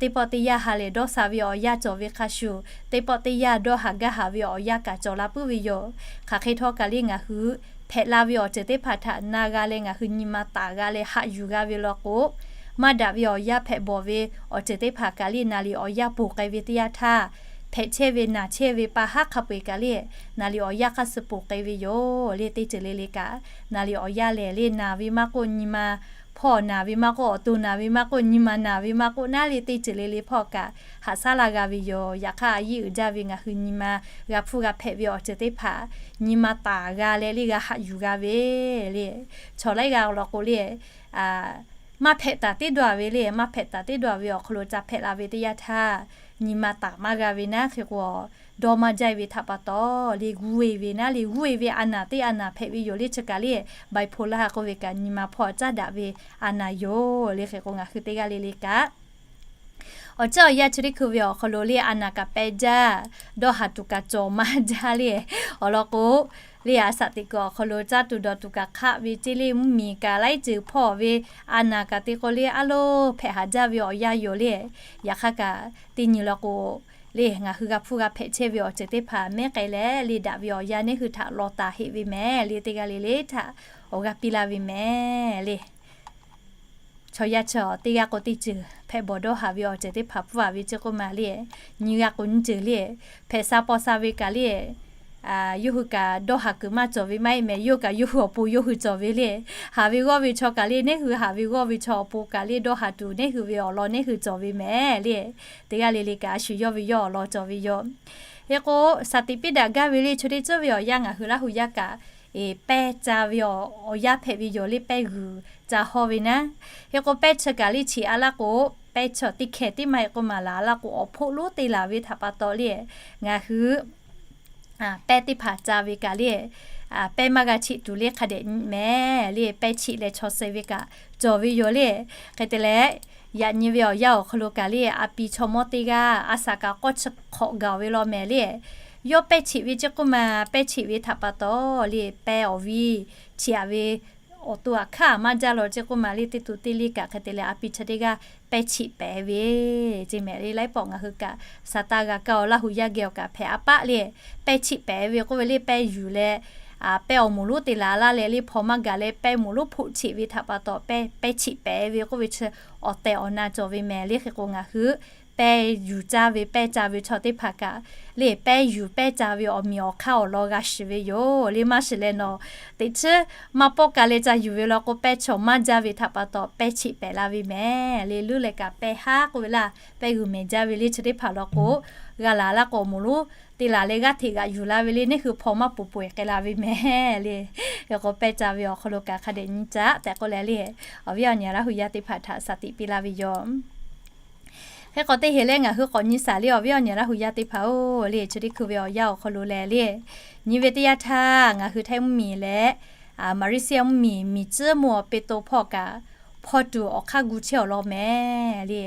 teˇ pawˆ teˇ yanˇ ha lehˬ dawˇ sha ve awˬ yanˇ cawˬ ve hk'a shuˍ, teˇ pawˆ teˇ yanˇ dawˇ haˍ gaˇ haˍ ve awˬ yanˇ kaꞈ cawˬ la puiˉ ve yoˬ. Hk'aˬ hk'e htawˇ kaꞈ le, ngaˬ hui hpehꞈ la ve awˬ ceuˬ teˇ hpaˍ htaꞈ na g'a leh ngaˬ hui nyi ma taˍ g'a leh haꞈ yuˬ g'a ve law k'o, maˇ daꞈ ve awˬ yanˇ hpehꞈ bawˬ ve awˬ ceuˬ teˇ hpaˍ kaꞈ le, naˍ liꞈ awˬ yanˇ ponˬ k'ai ve teˇ yanˇ htaˇ, hpehꞈ chehˇ ve naˬ chehˇ ve pa haˉ hk'a peu-eˬ kaꞈ le, naˍ liꞈ awˬ yanˇ hk'aˇ suh ponˬ k'ai ve yoˬ le. Teˇ ceuˬ le le kaꞈ, naˍ liꞈ awˬ yanˇ lehˬ le, naˍ ve maˇ k'oˆ, nyi ma hpawˇ naˍ ve maˇ k'oˆ, awˬ to naˍ ve maˇ k'oˆ, nyi ma naˍ ve maˇ k'oˆ naˉ le, teˇ ceuˬ le le hpawˇ kaꞈ haꞈ shaˉ laˇ g'a ve yoˬ. Yaꞈ hk'aˇ a yiˇ uiˍ jaˇ ve ngaˬ hui nyi ma g'a hpfuhˇ g'a hpehꞈ ve awˬ ceuˬ teˇ hpaˍ nyi ma taˍ g'a leh le g'a haꞈ yuˬ g'a ve le. Chaw laiˉ g'aˇ law k'o le, maˇ hpehꞈ taˍ teˇ dawˇ ve le, maˇ hpehꞈ taˍ teˇ dawˇ ve awˬ hk'aw lo ca hpehꞈ la ve teˇ yanˇ htaˇ, nyi ma taˍ maˇ g'a ve naˉ hk'e k'o, dawˇ maˇ jaˇ ve htaꞈ pa taw le, g'uˇ-e ve naˉ le, g'uˇ-e ve a naˍ teˇ a naˍ hpehꞈ ve yoˬ le. Chi kaꞈ le, bipolar k'oˆ ve kaꞈ nyi ma hpawˇ caˉ daꞈ ve a naˍ yoˬ le. Hk'e k'o ngaˬ hui teˇ g'aˇ le le kaꞈ awˬ ciˉ awˬ yanˇ chi teˇ hkui ve awˬ hk'aw lo le, a naˍ kaꞈ pehˇ jaˇ, dawˇ haˍ tuˬ kaꞈ cawˬ maˇ jaˇ le. Awˬ lawn k'o, le a saˍ teꞈ kuiˬ awˬ hk'aw lo caˇ tuˬ dawˬ tuˬ kaꞈ hk'aˆ ve ceˇ le, mvuhˇmiˬ kaꞈ laiˉ ceuˬ hpawˇ ve a naˍ kaꞈ te k'o le, a loˍ hpehꞈ haˍ jaˇ ve awˬ yanˇ yoˬ le. Yaꞈ hk'aˇ kaꞈ teˇ nyi law k'o le, ngaˬ hui g'a hpfuhˇ g'a hpehꞈ chehˇ ve awˬ ceuˬ teˇ hpaˍ mehˉ k'ai leh le, daꞈ ve awˬ yanˇ neˇ hui htaꞈ law taˍ heˆ ve mehˍ le. Teˇ g'aˇ le le htaꞈ awˬ g'aˇ piˇ laˇ ve mehˍ le. Chaw yaˇ chi teˇ g'aˇ k'o teˇ ceuˬ hpehꞈ bawˬ dawˇ haˍ ve awˬ ceuˬ teˇ hpaˍ hpfuhˇ a ve ceˇ k'oˆ ma le, nyi g'aˇ k'o nyiˇ ceuˬ le, hpehꞈ sha paw sha ve kaꞈ le, yawˇ hui kaꞈ dawˇ haˍ kuiˬ maˇ cawˬ ve maˇ heˆ mehˍ. Yawˇ kaꞈ yawˇ hui awˬ pon yawˇ hui cawˬ ve le. Haˍ ve g'awˇ ve chaw kaꞈ le, neˇ hui haˍ ve g'awˇ ve chaw awˬ pon kaꞈ le, dawˇ haˍ tuˬ neˇ hui ve awˬ lawn neˇ hui cawˬ ve mehˍ le. Teˇ g'aˇ le le kaꞈ a shu yawˇ ve yawˇ awˬ lawn cawˬ ve yoˬ. Hk'e k'o, saˍ tiꞈ piˇ daꞈ gaˇ ve le, chaw teˇ tcuhˉ ve awˬ yanˇ ngaˬ hui Laˇ hu yaˇ kaꞈ, pehˇ ca ve awˬ yanˇ hpehꞈ ve yoˬ le, pehˇ g'uiˬ ca hawˇ ve naˉ. Hk'e k'o, pehˇ chi kaꞈ le cheꞈ a laˇ k'o, pehˇ chi teˇ hkeh tiˉ maˇ heˆ k'oˆ ma laˬ a laˇ k'o, awˬ hpoˆ lonˉ te laˬ ve htaꞈ pa taw le, ngaˬ hui pehˇ teˇ hpaˍ ca ve kaꞈ le, pehˇ maˇ g'a cheꞈ tuˬ le hk'a dehꞈ mehˍ le, pehˇ cheꞈ leh chaw suh ve kaꞈ cawˬ ve yoˬ le. Hk'e te leh, yaꞈ nyi ve awˬ yanˇ awˬ hk'aw lo kaꞈ le, a pi chaw mawˇ teˇ g'aˇ a shaꞈ kaꞈ k'awˇ chi hk'awꞈ gaˬ ve law mehˍ le. Yawˇ pehˇ cheꞈ ve ceˇ k'oˆ ma, pehˇ cheꞈ ve htaꞈ pa taw le, pehˇ awˬ viˉ cheꞈ a ve awˬ to aꞈ hk'aˇ maˇ jaˇ law ceˇ k'oˆ ma le, teˇ to teˇ le kaꞈ hk'e te leh a pi chi teˇ g'aˇ pehˇ cheꞈ pehˍ ve ceˇ mehˍ le. Laiˉ pawˆ ngaˬ hui kaꞈ sa taˇ g'a kaˇ awˬ Laˇ hu yaˇ geh awˬ kaꞈ hpehꞈ a paˆ le, pehˇ cheꞈ pehˍ ve k'oˆ ve le, pehˇ yuˬ leh, pehˇ awˬ moˍ lonˉ te laˬ laˇ leh le, hpaw maˇ gaˬ leh pehˇ moˍ lonˉ hpoˆ cheꞈ ve htaꞈ pa taw pehˇ cheꞈ pehˍ ve k'oˆ ve chi awˬ tehˬ awˬ na cawˬ ve mehˍ le. Hk'e k'o, ngaˬ hui pehˇ yuˬ caˇ ve pehˇ ca ve chaw teˇ hpaˍ kaꞈ le, pehˇ yuˬ pehˇ ca ve awˬ miˬ awˬ hk'aˇ awˬ lawn g'a shiˍ ve yoˬ le. Maˇ shiˍ leh nawˬ teꞈ chiˉ maˇ pawˆ ka leh ca yuˬ ve law k'o, pehˇ chaw maˇ jaˇ ve htaꞈ pa taw pehˇ cheꞈ pehˍ la ve mehˍ le. Luˇ leh kaꞈ pehˇ haˉ k'oˆ ve laˇ, pehˇ g'uiˬ mehˍ jaˇ ve le. Chi teˇ hpaˍ law k'o, g'a laˬ laˇ k'o, awˬ moˍ lonˉ te laˬ leh g'aˇ hteꞈ g'aꞈ yuˬ la ve le, neˇ hui hpaw maˇ poˬ poˬ e k'ai la ve mehˍ le. Hk'e k'o, pehˇ ca ve awˬ hk'aw lo kaꞈ hk'a dehꞈ nyi caꞈ tehꞈ k'oˆ leh le, awˬ viˉ awˬ nyi Laˇ hu yaˇ teˇ hpaˍ htaꞈ saˍ tiꞈ piˇ laˇ ve yoˬ. Hk'e k'o, teˇ heˍ leh ngaˬ hui k'awꞈ nyi shaˍ le, awˬ viˉ awˬ nyi Laˇ hu yaˇ teˇ hpaˍ-oˬ le, chi teˇ hkui ve awˬ yanˇ awˬ hk'aw lo leh le, nyi ve teˇ yanˇ htaˇ ngaˬ hui Htaiˇ mvuhˇmiˬ leh Maˍriˆsaˇ mvuhˇmiˬ miˬ tcuhˉ mawˇ Peˍtruˆ hpawˇ kaꞈ hpaw tuˬ awˬ hk'aˇ gu chehˇ awˬ lawn mehˍ le.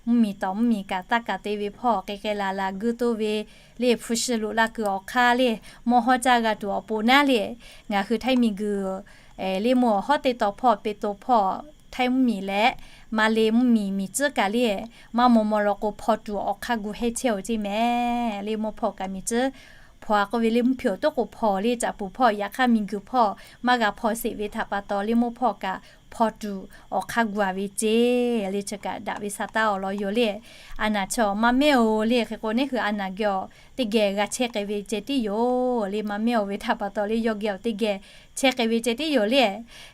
Mvuhˇmiˬ tawˍ mvuhˇmiˬ kaꞈ taˇ kaꞈ te ve hpawˇ k'ai k'ai laˬ laˬ guiˇ toˇ ve le, hpu shi loꞈ la kuiˬ awˬ hk'aˇ le, mawˇ hawˉ caˇ g'a tuˬ awˬ pon naˉ le, ngaˬ hui Htaiˇ miˬ guiˬ le, mawˇ awˬ hawˉ teˇ taw hpawˇ Peˍtruˆ hpawˇ Htaiˇ mvuhˇmiˬ leh Maˍriˆ mvuhˇmiˬ miˬ tcuhˉ kaꞈ le, maˇ maw maw law k'o hpaw tuˬ awˬ hk'aˇ gu hehˇ chehˇ-oˬ ceˇ mehˍ le. Mawˇ hpawˇ kaꞈ miˬ tcuhˉ hpaw a k'oˆ ve le, mvuhˇ hpiꞈ awˬ toˉ k'o hpaw le, caꞈ puˍ hpawˇ yaꞈ hk'aˇ miˬ guiˬ hpawˇ maˇ g'a hpaw sheˍ ve htaꞈ pa taw le, mawˇ hpawˇ kaꞈ hpaw tuˬ awˬ hk'aˇ gu a ve ceˇ le. Chi kaꞈ daꞈ ve sa taˇ awˬ lawn yoˬ le. A naˍ chi awˬ maˇ mehˇ-oˬ le. Hk'e k'o, neˇ hui a naˍ geh awˬ teˇ geh g'a chehˇ k'ai ve ceh tiˉ yoˬ le. Maˇ mehˇ-oˬ ve htaꞈ pa taw le, yawˇ geh awˬ teˇ geh chehˇ k'ai ve ceh tiˉ yoˬ le.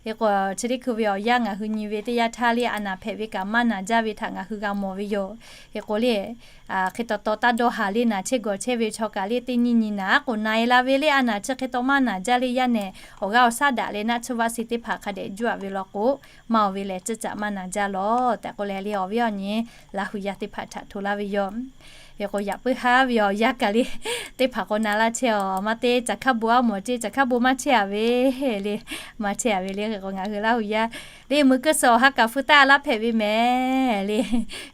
Hk'e k'o, chi teˇ hkui ve awˬ yanˇ ngaˬ hui nyi ve teˇ yanˇ htaˇ le, a naˍ hpehꞈ ve kaꞈ maˇ naˍ jaˇ ve htaꞈ ngaˬ hui g'a mawˬ ve yoˬ. Hk'e k'o le, hk'e taw taw taˇ dawˇ haˍ le, naˍ chehˇ gawˬ chehˇ ve chaw kaꞈ le, teˇ nyi nyi naˍ k'o na-e la ve le, a naˍ chi hk'e taw maˇ naˍ jaˇ le. Yaˇ nehˬ awˬ g'aˇ awˬ shaˉ daꞈ leh naˆ tsuhˇ vaˆ si teˇ hpaˍ hk'a dehꞈ juˇ a ve law k'o, maˇ oˬ ve lehˬ, ciˇ caꞈ maˇ na jaˇ lawˬ tehꞈ k'oˆ leh le, awˬ viˉ awˬ nyi Laˇ hu yaˇ teˇ hpaˍ htaꞈ hto laˇ ve yoˬ. Hk'e k'o, yaꞈ puiˉ haˉ ve awˬ yanˇ kaꞈ le, teˇ hpaˍ k'o na laˇ chehˇ awˬ ma te, caˬ hkaˇ bon aˉ mawˬ ceˇ, caˬ hkaˇ bon maˇ chehˇ a ve le, maˇ chehˇ a ve le. Hk'e k'o, ngaˬ hui Laˇ hu yaˇ le, muiˬ kuiˬ suhˍ awˬ ha kaꞈ hpu taˇ laˇ hpehꞈ ve mehˍ le,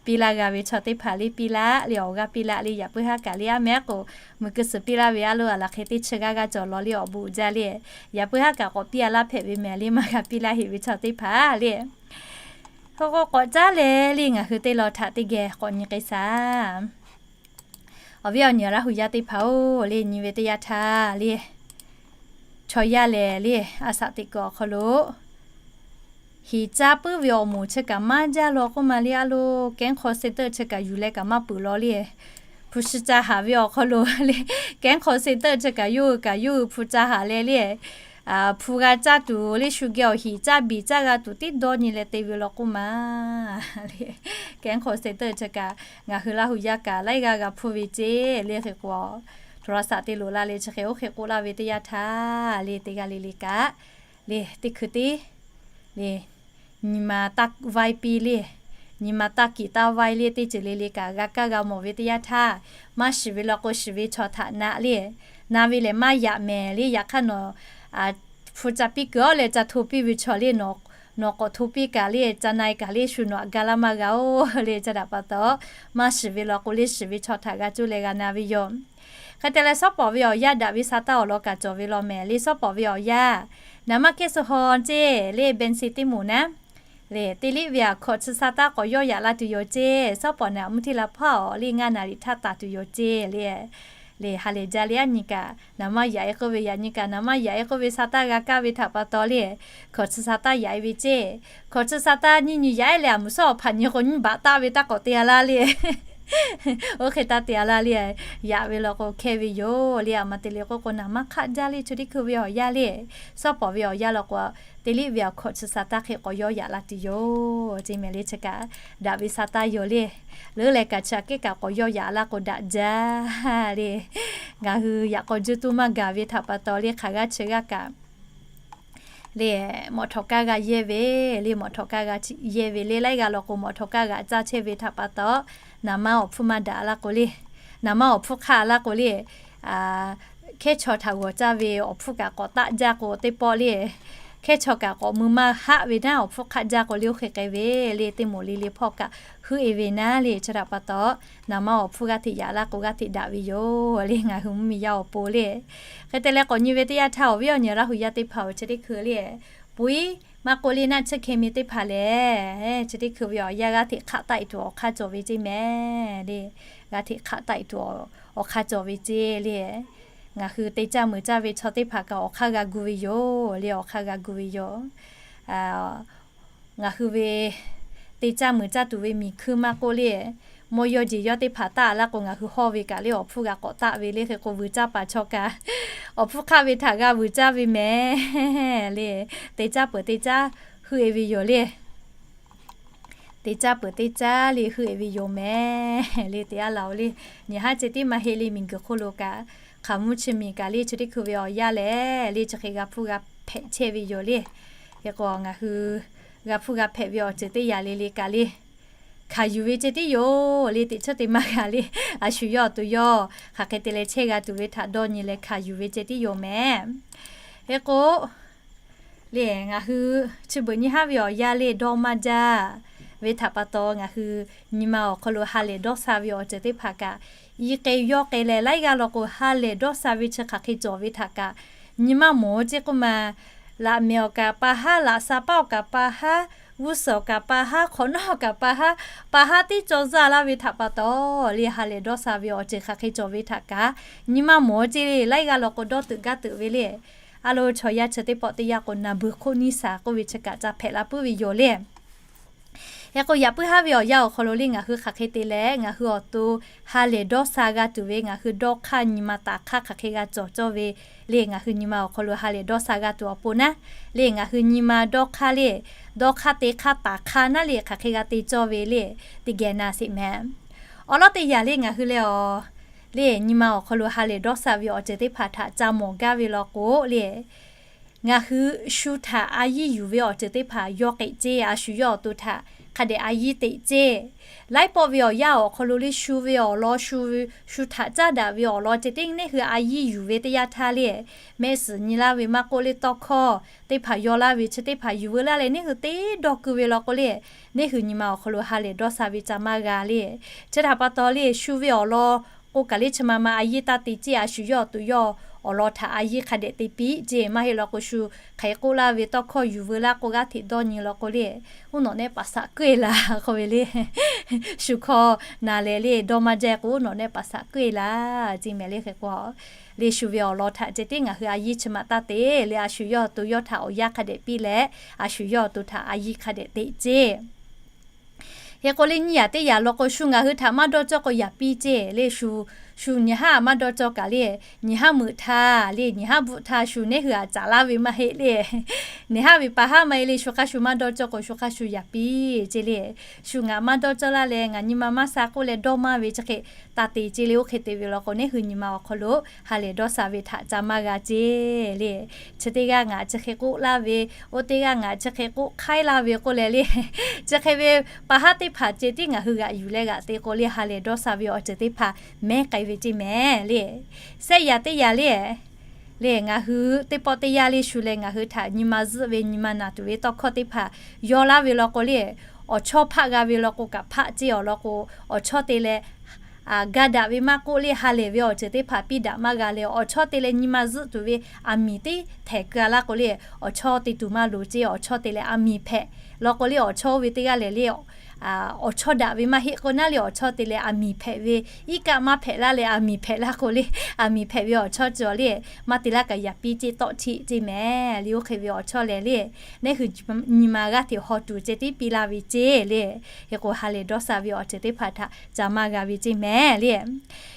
piˇ laˇ g'a ve chaw teˇ hpaˍ le piˇ laˇ le, awˬ g'aˇ piˇ laˇ le. Yaꞈ puiˉ haˉ kaꞈ le, aˉ mehˉ k'o, muiˬ kuiˬ suhˍ piˇ laˇ ve a lo a laˬ hk'e teˇ chi g'aˇ g'aˇ cawˬ lawˬ le, awˬ bon uiˍ jaˇ le. Yaꞈ puiˉ haˉ kaꞈ k'awꞈ piˇ a laˇ hpehꞈ ve mehˍ le, maˇ g'a piˇ laˇ heˆ ve chaw teˇ hpaˍ le. Hk'e k'o, k'awꞈ caˉ leh le, ngaˬ hui teˇ law htaꞈ teˇ geh k'awꞈ nyi k'ai shaˍ. Awˬ viˉ awˬ nyi Laˇ hu yaˇ teˇ hpaˍ-oˬ le, nyi ve teˇ yanˇ htaˇ le, chaw yaˇ lehˬ le, a shaꞈ teꞈ kuiˬ awˬ hk'aw lo hiˍ caˇ puiˉ ve awˬ moˍ chi kaꞈ maˇ jaˇ lawˬ k'oˆ ma le, a lo kehˉ hk'aw se teuˆ chi kaꞈ yuˬ leh kaꞈ maˇ peuˬ lawˬ le. Hpu shi ca haˍ ve awˬ hk'aw lo le, kehˉ hk'aw se teuˆ chi kaꞈ yawˇ hui kaꞈ yawˇ hui hpu ca haˍ leh le, hpu g'a caˇ tuˬ le, shu geh awˬ hiˍ caˇ biˬ caˇ g'a tuˬ tiˉ dawˇ nyi leh te ve lawˬ k'oˆ ma le. Kehˉ hk'aw se teuˆ chi kaꞈ ngaˬ hui Laˇ hu yaˇ kaꞈ laiˉ g'aˇ g'a hpuˇ ve ceˇ le. Hk'e k'o, โทรศัพท์ te loꞈ la le, chi hk'e oˇ hk'e k'oˆ laˇ ve teˇ yanˇ htaˇ le, teˇ g'aˇ le le kaꞈ le, teˇ hkui tiˉ le, nyi ma taˇ vaiˇ piˇ le, nyi ma taˇ kiˍ taˇ vaiˇ le, teˇ ceuˬ le le kaꞈ g'a kaˇ g'a mawˬ ve teˇ yanˇ htaˇ, maˇ shiˍ ve law k'o, shiˍ ve chaw htaꞈ na le, na ve lehˬ maˇ yaꞈ mehˍ le. Yaꞈ hk'aˇ nawˬ hpu ca piˇ kuiˬ awˬ leh ca hto piˇ ve chaw le, nawˬ k'awꞈ hto piˇ kaꞈ le, ca na e kaꞈ le, shu nawˬ aꞈ ga laˇ maˇ g'a-oˬ le. Chi htaꞈ pa taw, maˇ shiˍ ve law k'o le, shiˍ ve chaw htaꞈ g'a cuˇ leh g'a na ve yoˬ. Hk'e te leh, shawˉ pawˍ ve awˬ yanˇ daꞈ ve sa taˇ awˬ lawn kaꞈ cawˬ ve law mehˍ le. Shawˉ pawˍ ve awˬ yanˇ, naˍ maˇ kehˉ suh haw ceˇ le, เบนซิน teˇ moˍ naˉ le, teˇ liˆ ve aꞈ hkawꞈ chi sa taˇ k'awꞈ yawˇ yaꞈ la tuˬ yoˬ ceˇ. Shawˉ pawˍ naˍ mvuhˇ htiˇ la hpaˇ awˬ le ngaˇ naˍ riˍ htaˇ taˍ tuˬ yoˬ ceˇ le. Le ha lehˬ jaˇ le, aˉ nyi kaꞈ naˍ maˇ yaꞈ e k'oˆ ve, yaꞈ nyi kaꞈ naˍ maˇ yaꞈ e k'oˆ ve sa taˇ g'a kaˇ ve htaꞈ pa taw le, hkawꞈ chi sa taˇ yaꞈ e ve ceˇ. Hkawꞈ chi sa taˇ nyiˇ nyi yaꞈ e leh, aˬ muˍ suhˉ awˬ hpaꞈ nyi k'o nyiˇ baꞈ taˆ ve taˇ k'awꞈ te a laˇ le. Oˇ hk'e taˇ te a laˇ le, yaꞈ ve law k'o hkehˇ ve yoˬ le. Aˬ ma te le k'oˆ k'o, naˍ maˇ hk'aˆ jaˇ le, chi teˇ hkui ve awˬ yanˇ le. Shawˉ pawˍ ve awˬ yanˇ law k'o, teˇ liˆ ve aꞈ hkawꞈ chi sa taˇ hk'e k'awꞈ yawˇ yaꞈ la tuˬ yoˬ ceˇ mehˍ le. Chi kaꞈ daꞈ ve sa taˇ yoˬ le. Leuˉ leh kaꞈ chi aꞈ kehˉ kaꞈ k'awꞈ yawˇ yaꞈ laˇ k'o daꞈ jaˇ le. Ngaˬ hui yaꞈ k'aw juˇ tuˇ maˇ gaˬ ve htaꞈ pa taw le, hk'aˬ g'aˇ chi g'aˇ kaꞈ le, mawꞈ htawꞈ kaˇ g'a yehˇ ve le, mawꞈ htawꞈ kaˇ g'a yehˇ ve le, laiˉ g'aˇ law k'o mawꞈ htawꞈ kaˇ g'a caˇ chehˇ ve htaꞈ pa taw, naˍ maˇ awˬ hpfuhˇ maˇ daꞈ laˇ k'o le, naˍ maˇ awˬ hpfuhˇ hk'aˆ laˇ k'o le, hkehˉ chaw htaꞈ g'awˬ caˇ ve awˬ hpfuhˇ kaꞈ k'awꞈ taˆ jaˇ k'o teˇ pawˆ le, hkehˉ chaw kaꞈ k'awꞈ mui maˇ haˆ ve naˉ, awˬ hpfuhˇ hk'aˆ jaˇ k'o le, oˇ hk'e k'ai ve le. Teˇ moˍ le le hpawˇ kaꞈ huˆ e ve naˉ le, chi htaꞈ pa taw, naˍ maˇ awˬ hpfuhˇ g'aˇ hteꞈ yaꞈ laˇ k'o g'aˇ hteꞈ daꞈ ve yoˬ le. Ngaˬ hui mvuhˇmiˬ yaˇ awˬ pon le, hk'e te leh k'awꞈ nyi ve teˇ yanˇ htaˇ, awˬ viˉ awˬ nyi Laˇ hu yaˇ teˇ hpaˍ-oˬ, chi teˇ hkui le, puiˉ maˇ k'oˆ le naˆ, chi hk'e mi teˇ hpaˍ lehˬ, chi teˇ hkui ve awˬ yanˇ g'aˇ hteꞈ hk'aˆ taˆ e tuˬ awˬ hk'aˇ cawˬ ve ceˇ mehˍ le. G'aˇ hteꞈ hk'aˆ taˆ e tuˬ awˬ hk'aˇ cawˬ ve ceˇ le. Ngaˬ hui te caˇ mui caˇ ve chaw teˇ hpaˍ kaꞈ awˬ hk'aˇ g'a gu ve yoˬ le, awˬ hk'aˇ g'a gu ve yoˬ. Ngaˬ hui ve te caˇ mui caˇ tuˬ ve miˬ hkuiˇ maˇ k'oˆ le, mawˇ yawˇ jeˬ yawˇ teˇ hpaˍ taˆ laˇ k'o, ngaˬ hui hawˇ ve kaꞈ le awˬ hpfuhˇ g'a k'awꞈ taˆ ve le. Hk'e k'o, vuiˬ caˇ paˍ chaw kaꞈ awˬ hpfuhˇ hk'aˆ ve htaꞈ g'a vuiˬ caˇ ve mehˍ le. Te caˇ peuˬ te caˇ heuˆ e ve yoˬ le. Te caˇ peuˬ te caˇ le heuˆ e ve yoˬ mehˍ le. Te a laˬ-oˬ le, nyi haˉ ceh tiˉ maˇ heˆ le, miˬguiˬ hk'oˆ lo kaꞈ hk'aˬ mvuhˇ chi miˬ kaꞈ le, chi teˇ hkui ve awˬ yanˇ lehˬ le, chi hk'e g'a hpfuhˇ g'a hpehꞈ chehˇ ve yoˬ le. Hk'e k'o, ngaˬ hui g'a hpfuhˇ g'a hpehꞈ ve awˬ ceuˬ teˇ yanˇ le le kaꞈ le, hkanˍ yuˬ ve ceh tiˉ yoˬ le. Teꞈ chiˉ te maˇ g'a le, a shu yawˇ awˬ to yawˇ hk'aˬ hk'e te leh chehˇ g'a tuˬ ve htaꞈ dawˇ nyi leh hkanˍ yuˬ ve ceh tiˉ yoˬ mehˍ. Hk'e k'o, le ngaˬ hui chi beuꞈ nyi haˉ ve awˬ yanˇ le dawˇ maˇ jaˇ ve htaꞈ pa taw, ngaˬ hui nyi ma awˬ hk'aw lo ha lehˬ dawˇ sha ve awˬ ceuˬ teˇ hpaˍ kaꞈ, i k'e yawˇ k'e leh laiˉ g'aˇ law k'o, ha lehˬ dawˇ sha ve chi hk'aˬ hk'e cawˬ ve htaꞈ kaꞈ, nyi maˇ mawˬ ceˇ k'oˆ ma. Laꞈ mehˍ awˬ kaꞈ pa haˉ, laꞈ sha paˉ awˬ kaꞈ pa haˉ, g'uˇ suhˍ awˬ kaꞈ pa haˉ, hk'awꞈ nawˉ awˬ kaꞈ pa haˉ, pa haˉ tiˉ cawˇ zaˇ laˇ ve htaꞈ pa taw, le ha lehˬ dawˇ sha ve awˬ ceuˬ hk'aˬ hk'e cawˬ ve htaꞈ kaꞈ, nyi maˇ mawˬ ceˇ le. Laiˉ g'aˇ law k'o dawˇ teuꞈ gaˇ teuꞈ ve le. A lo chaw yaˇ chi teˇ pawˆ teˇ yanˇ k'o, naˍ beuˬ hk'oˆ niˇ saˍ k'oˆ ve chi kaꞈ ca hpehꞈ la puiˉ ve yoˬ le. Hk'e k'o, yaꞈ puiˉ haˉ ve awˬ yanˇ awˬ hk'aw lo le, ngaˬ hui hk'aˬ hk'e te leh ngaˬ hui awˬ to ha lehˬ dawˇ sha g'a tuˬ ve, ngaˬ hui dawˇ hk'aˇ nyi ma taˍ hk'aˇ hk'aˬ hk'e g'a cawˬ cawˇ ve le. Ngaˬ hui nyi ma awˬ hk'aw lo ha lehˬ dawˇ sha g'a tuˬ awˬ pon naˉ le, ngaˬ hui nyi ma dawˇ hk'aˇ le, dawˇ hk'aˇ te hk'aˇ taˍ hk'aˇ naˉ le, hk'aˬ hk'e g'a te cawˇ ve le, teˇ geh na sheˍ mehˍ. Awˬ lawn teˇ yanˇ le, ngaˬ hui lehˬ awˬ le, nyi ma awˬ hk'aw lo ha lehˬ dawˇ sha ve awˬ ceuˬ teˇ hpaˍ htaꞈ ca mawˬ gaˇ ve law k'o le, ngaˬ hui shu htaꞈ a yiˇ yuˬ ve awˬ ceuˬ teˇ hpaˍ yaw k'eꞈ ceˇ. A shu yawˇ awˬ to htaꞈ hk'a dehꞈ a yiˇ teꞈ ceˇ. Laiˉ pawˆ ve awˬ yanˇ awˬ hk'aw lo le shu ve awˬ lawn shu, shu htaꞈ caˉ daꞈ ve awˬ lawn ceh tiˉ neˇ hui a yiˇ yuˬ ve teˇ yanˇ htaˇ le, mehˆ suhˍ nyi laˇ ve maˇ k'oˆ le, tawˇ hkawˇ teˇ hpaˍ yaw laˇ ve chi teˇ hpaˍ yuˬ veu laˇ leh neˇ hui teˇ dawˇ keu ve law k'o le, neˇ hui nyi ma awˬ hk'aw lo ha lehˬ dawˇ sha ve ca maˇ g'a le. Chi htaꞈ pa taw le shu ve awˬ lawn k'o kaˬ le chi ma ma a yiˇ taˇ te ceˇ. A shu yawˇ awˬ to yawˇ awˬ lawn htaꞈ a yiˇ hk'a dehꞈ te piˇ ceˇ. Maˇ heˆ law k'o shu hk'aˬ hk'e k'oˆ laˇ ve tawˇ hkawˇ yuˬ veu laˇ k'o g'aˇ hteꞈ dawˇ nyi law k'o le, uˉ nawꞈ nehˆ paˍ shaꞈ keuˆ e laˬ k'oˆ ve le. Shu hkawˇ na leh le dawˇ maˇ jaˇ k'o uˉ nawꞈ nehˆ paˍ shaꞈ keuˆ e laˬ ceˇ mehˍ le. Hk'e k'o le shu ve awˬ lawn htaꞈ ceh tiˉ ngaˬ hui a yiˇ chi ma taˇ te le. A shu yawˇ awˬ to yawˇ htaꞈ awˬ yanˇ hk'a dehꞈ piˇ leh a shu yawˇ awˬ to htaꞈ a yiˇ hk'a dehꞈ teꞈ ceˇ. Hk'e k'o le nyiˇ yaꞈ teˇ yaꞈ law k'o shu ngaˬ hui htaꞈ maˇ dawˇ cawˇ k'o yaꞈ piˇ ceˇ le. Shu, shu nyi haˉ maˇ dawˇ cawˇ kaꞈ le, nyi haˉ meuꞈ htaˇ le nyi haˉ bvuhˆ htaˇ shu neˇ hui aꞈ caˍ laˇ ve maˇ heˆ le. Nyi haˉ ve pa haˉ maˇ heˆ le. Shu hk'aˇ shu maˇ dawˇ cawˇ k'o shu hk'aˇ shu yaꞈ piˇ ceˇ le. Shu ngaˬ maˇ dawˇ cawˇ laˇ leh ngaˬ nyi ma maˇ sha k'oˆ leh dawˇ maˇ ve chi hk'e taˇ te ceˇ le. Oˇ hk'e te ve law k'o neˇ hui nyi ma awˬ hk'aw lo ha lehˬ dawˇ sha ve htaꞈ ca maˇ g'a ceˇ le. Chi teˇ g'aˇ ngaˬ chi hk'e k'oˆ laˇ ve, oˇ teˇ g'aˇ ngaˬ chi hk'e k'oˆ hk'aiˉ laˇ ve k'oˆ leh le, chi hk'e ve pa haˉ teˇ hpaˍ ceh tiˉ ngaˬ hui g'aꞈ yuˬ leh g'aꞈ te k'o le ha lehˬ dawˇ sha ve awˬ ceuˬ teˇ hpaˍ mehˉ k'ai ve ceˇ mehˍ le. Sehˆ yaꞈ teˇ yaꞈ le, le ngaˬ hui teˇ pawˆ teˇ yanˇ le shu leh ngaˬ hui htaꞈ nyi ma zuhˆ ve nyi ma naˬ tuˬ ve tawˇ hkawˇ teˇ hpaˍ yaw laˇ ve law k'o le, awˬ chawˇ hpaˆ g'a ve law k'o kaꞈ hpaˆ ceˇ awˬ lawn k'o, awˬ chawˇ te leh ga daꞈ ve maˇ k'oˆ le ha lehˬ ve awˬ ceuˬ teˇ hpaˍ piˇ daꞈ maˇ g'a leh awˬ chawˇ te leh nyi ma zuhˆ tuˬ ve aˬ miˍ teˇ htehꞈ keu a laˇ k'o le, awˬ chawˇ te tuˬ maˇ loˍ ceˇ. Awˬ chawˇ te leh aˬ miˍ hpehꞈ law k'o le, awˬ chawˇ oˇ ve teˇ g'aˇ lehˬ le awˬ chawˇ daꞈ ve maˇ heˆ k'o naˉ le, awˬ chawˇ te leh aˬ miˍ hpehꞈ ve, iˉ kaˆ maˇ hpehꞈ laˇ leh aˬ miˍ hpehꞈ laˇ k'o le, aˬ miˍ hpehꞈ ve awˬ chawˇ cawˬ le, maˇ te laˇ kaꞈ yaꞈ piˇ ceˇ tawˆ htiˆ ceˇ mehˍ le. Oˇ hk'e ve awˬ chawˇ lehˬ le, neˇ hui nyi ma g'aˇ hteꞈ haw tuˬ ceh tiˉ piˇ laˇ ve ceˇ le. Hk'e k'o ha lehˬ dawˇ sha ve awˬ ceuˬ teˇ hpaˍ htaꞈ ca maˇ g'a ve ceˇ mehˍ le.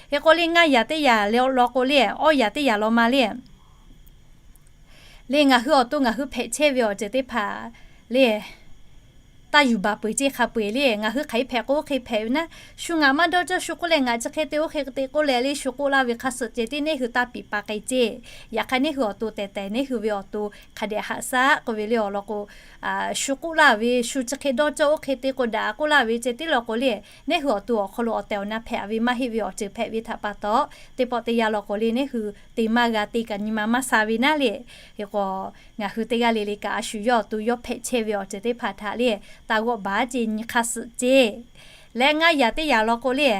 Hk'e k'o le ngaˇ yaꞈ teˇ yaꞈ le law k'o le, awˇ yaꞈ teˇ yaꞈ law ma le, le ngaˬ hui awˬ to ngaˬ hui hpehꞈ chehˇ ve awˬ ceuˬ teˇ hpaˍ le, taˇ yuˬ baˬ peuˬ ceˇ hk'a peu-eˬ le. Ngaˬ hui hk'aˬ hk'e hpehꞈ k'o oˇ hk'e hpehꞈ ve naˉ, shu ngaˬ maˇ dawˇ cawˇ shu k'oˆ leh ngaˬ chi hk'e te oˇ hk'e te k'oˆ leh le shu k'oˆ laˇ ve hk'a suhˍ ceh tiˉ neˇ hui taˇ piˍ pa k'ai ceˇ. Yaꞈ hk'aˇ neˇ hui awˬ to tehˬ tehˬ neˇ hui ve awˬ to hk'a dehꞈ haꞈ shaˉ k'oˆ ve le awˬ lawn k'o, shu k'oˆ laˇ ve shu chi hk'e dawˇ cawˇ oˇ hk'e te k'o daꞈ k'oˆ laˇ ve ceh tiˉ law k'o le, neˇ hui awˬ to awˬ hk'aw lo awˬ tehˬ awˬ na hpehꞈ ve maˇ heˆ ve awˬ ceuˬ hpehꞈ ve htaꞈ pa taw, teˇ pawˆ teˇ yanˇ law k'o le neˇ hui te maˇ g'a te kaꞈ nyi ma maˇ sha ve naˉ le. Hk'e k'o ngaˬ hui teˇ g'aˇ le le kaꞈ a shu yawˇ awˬ to yawˇ hpehꞈ chehˇ ve awˬ ceuˬ teˇ hpaˍ htaꞈ le taˇ g'awˆ baˬ ceˇ nyi hk'aˇ suhˍ ceˇ. Leh ngaˇ yaꞈ teˇ yaꞈ law k'o le,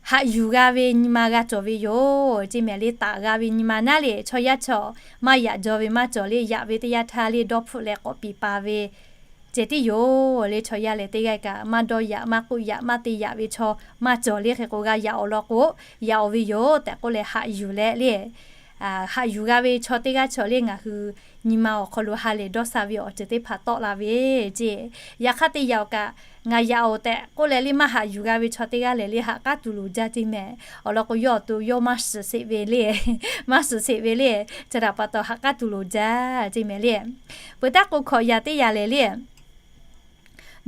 haꞈ yuˬ g'a ve nyi ma g'a cawˬ ve yoˬ ceˇ mehˍ le. Taˍ g'a ve nyi ma naˉ le chaw yaˇ chaw maˇ yaꞈ jaw ve maˇ cawˬ le. Yaꞈ ve teˇ yanˇ htaˇ le dawˇ hpfuhˆ leh k'awꞈ piˍ pa ve ceh tiˉ yoˬ le. Chaw yaˇ lehˬ teˇ g'aˇ kaꞈ maˇ dawˇ yaꞈ maˇ k'oˆ yaꞈ maˇ te yaꞈ ve chaw maˇ cawˬ le. Hk'e k'o g'a yaꞈ awˬ lawn k'o yaꞈ awˬ ve yoˬ tehꞈ k'oˆ leh haꞈ yuˬ leh le, haꞈ yuˬ g'a ve chaw teˇ g'aˇ chaw le ngaˬ hui nyi ma awˬ hk'aw lo ha lehˬ dawˇ sha ve awˬ ceuˬ teˇ hpaˍ tawˆ la ve ceˇ. Yaꞈ hk'aˇ te yaꞈ awˬ kaꞈ ngaˬ yaꞈ awˬ tehꞈ k'oˆ leh le maˇ haꞈ yuˬ g'a ve chaw teˇ g'aˇ lehˬ le haꞈ k'aˉ tuˬ loˍ jaˇ ceˇ mehˍ. Awˬ lawn k'o yawˇ awˬ to yawˇ maˇ shiˍ sheˍ ve le, maˇ shiˍ sheˍ ve le. Chi htaꞈ pa taw haꞈ k'aˉ tuˬ loˍ jaˇ ceˇ mehˍ le. Peuˬ taˉ k'o hkawꞈ yaꞈ teˇ yaꞈ lehˬ le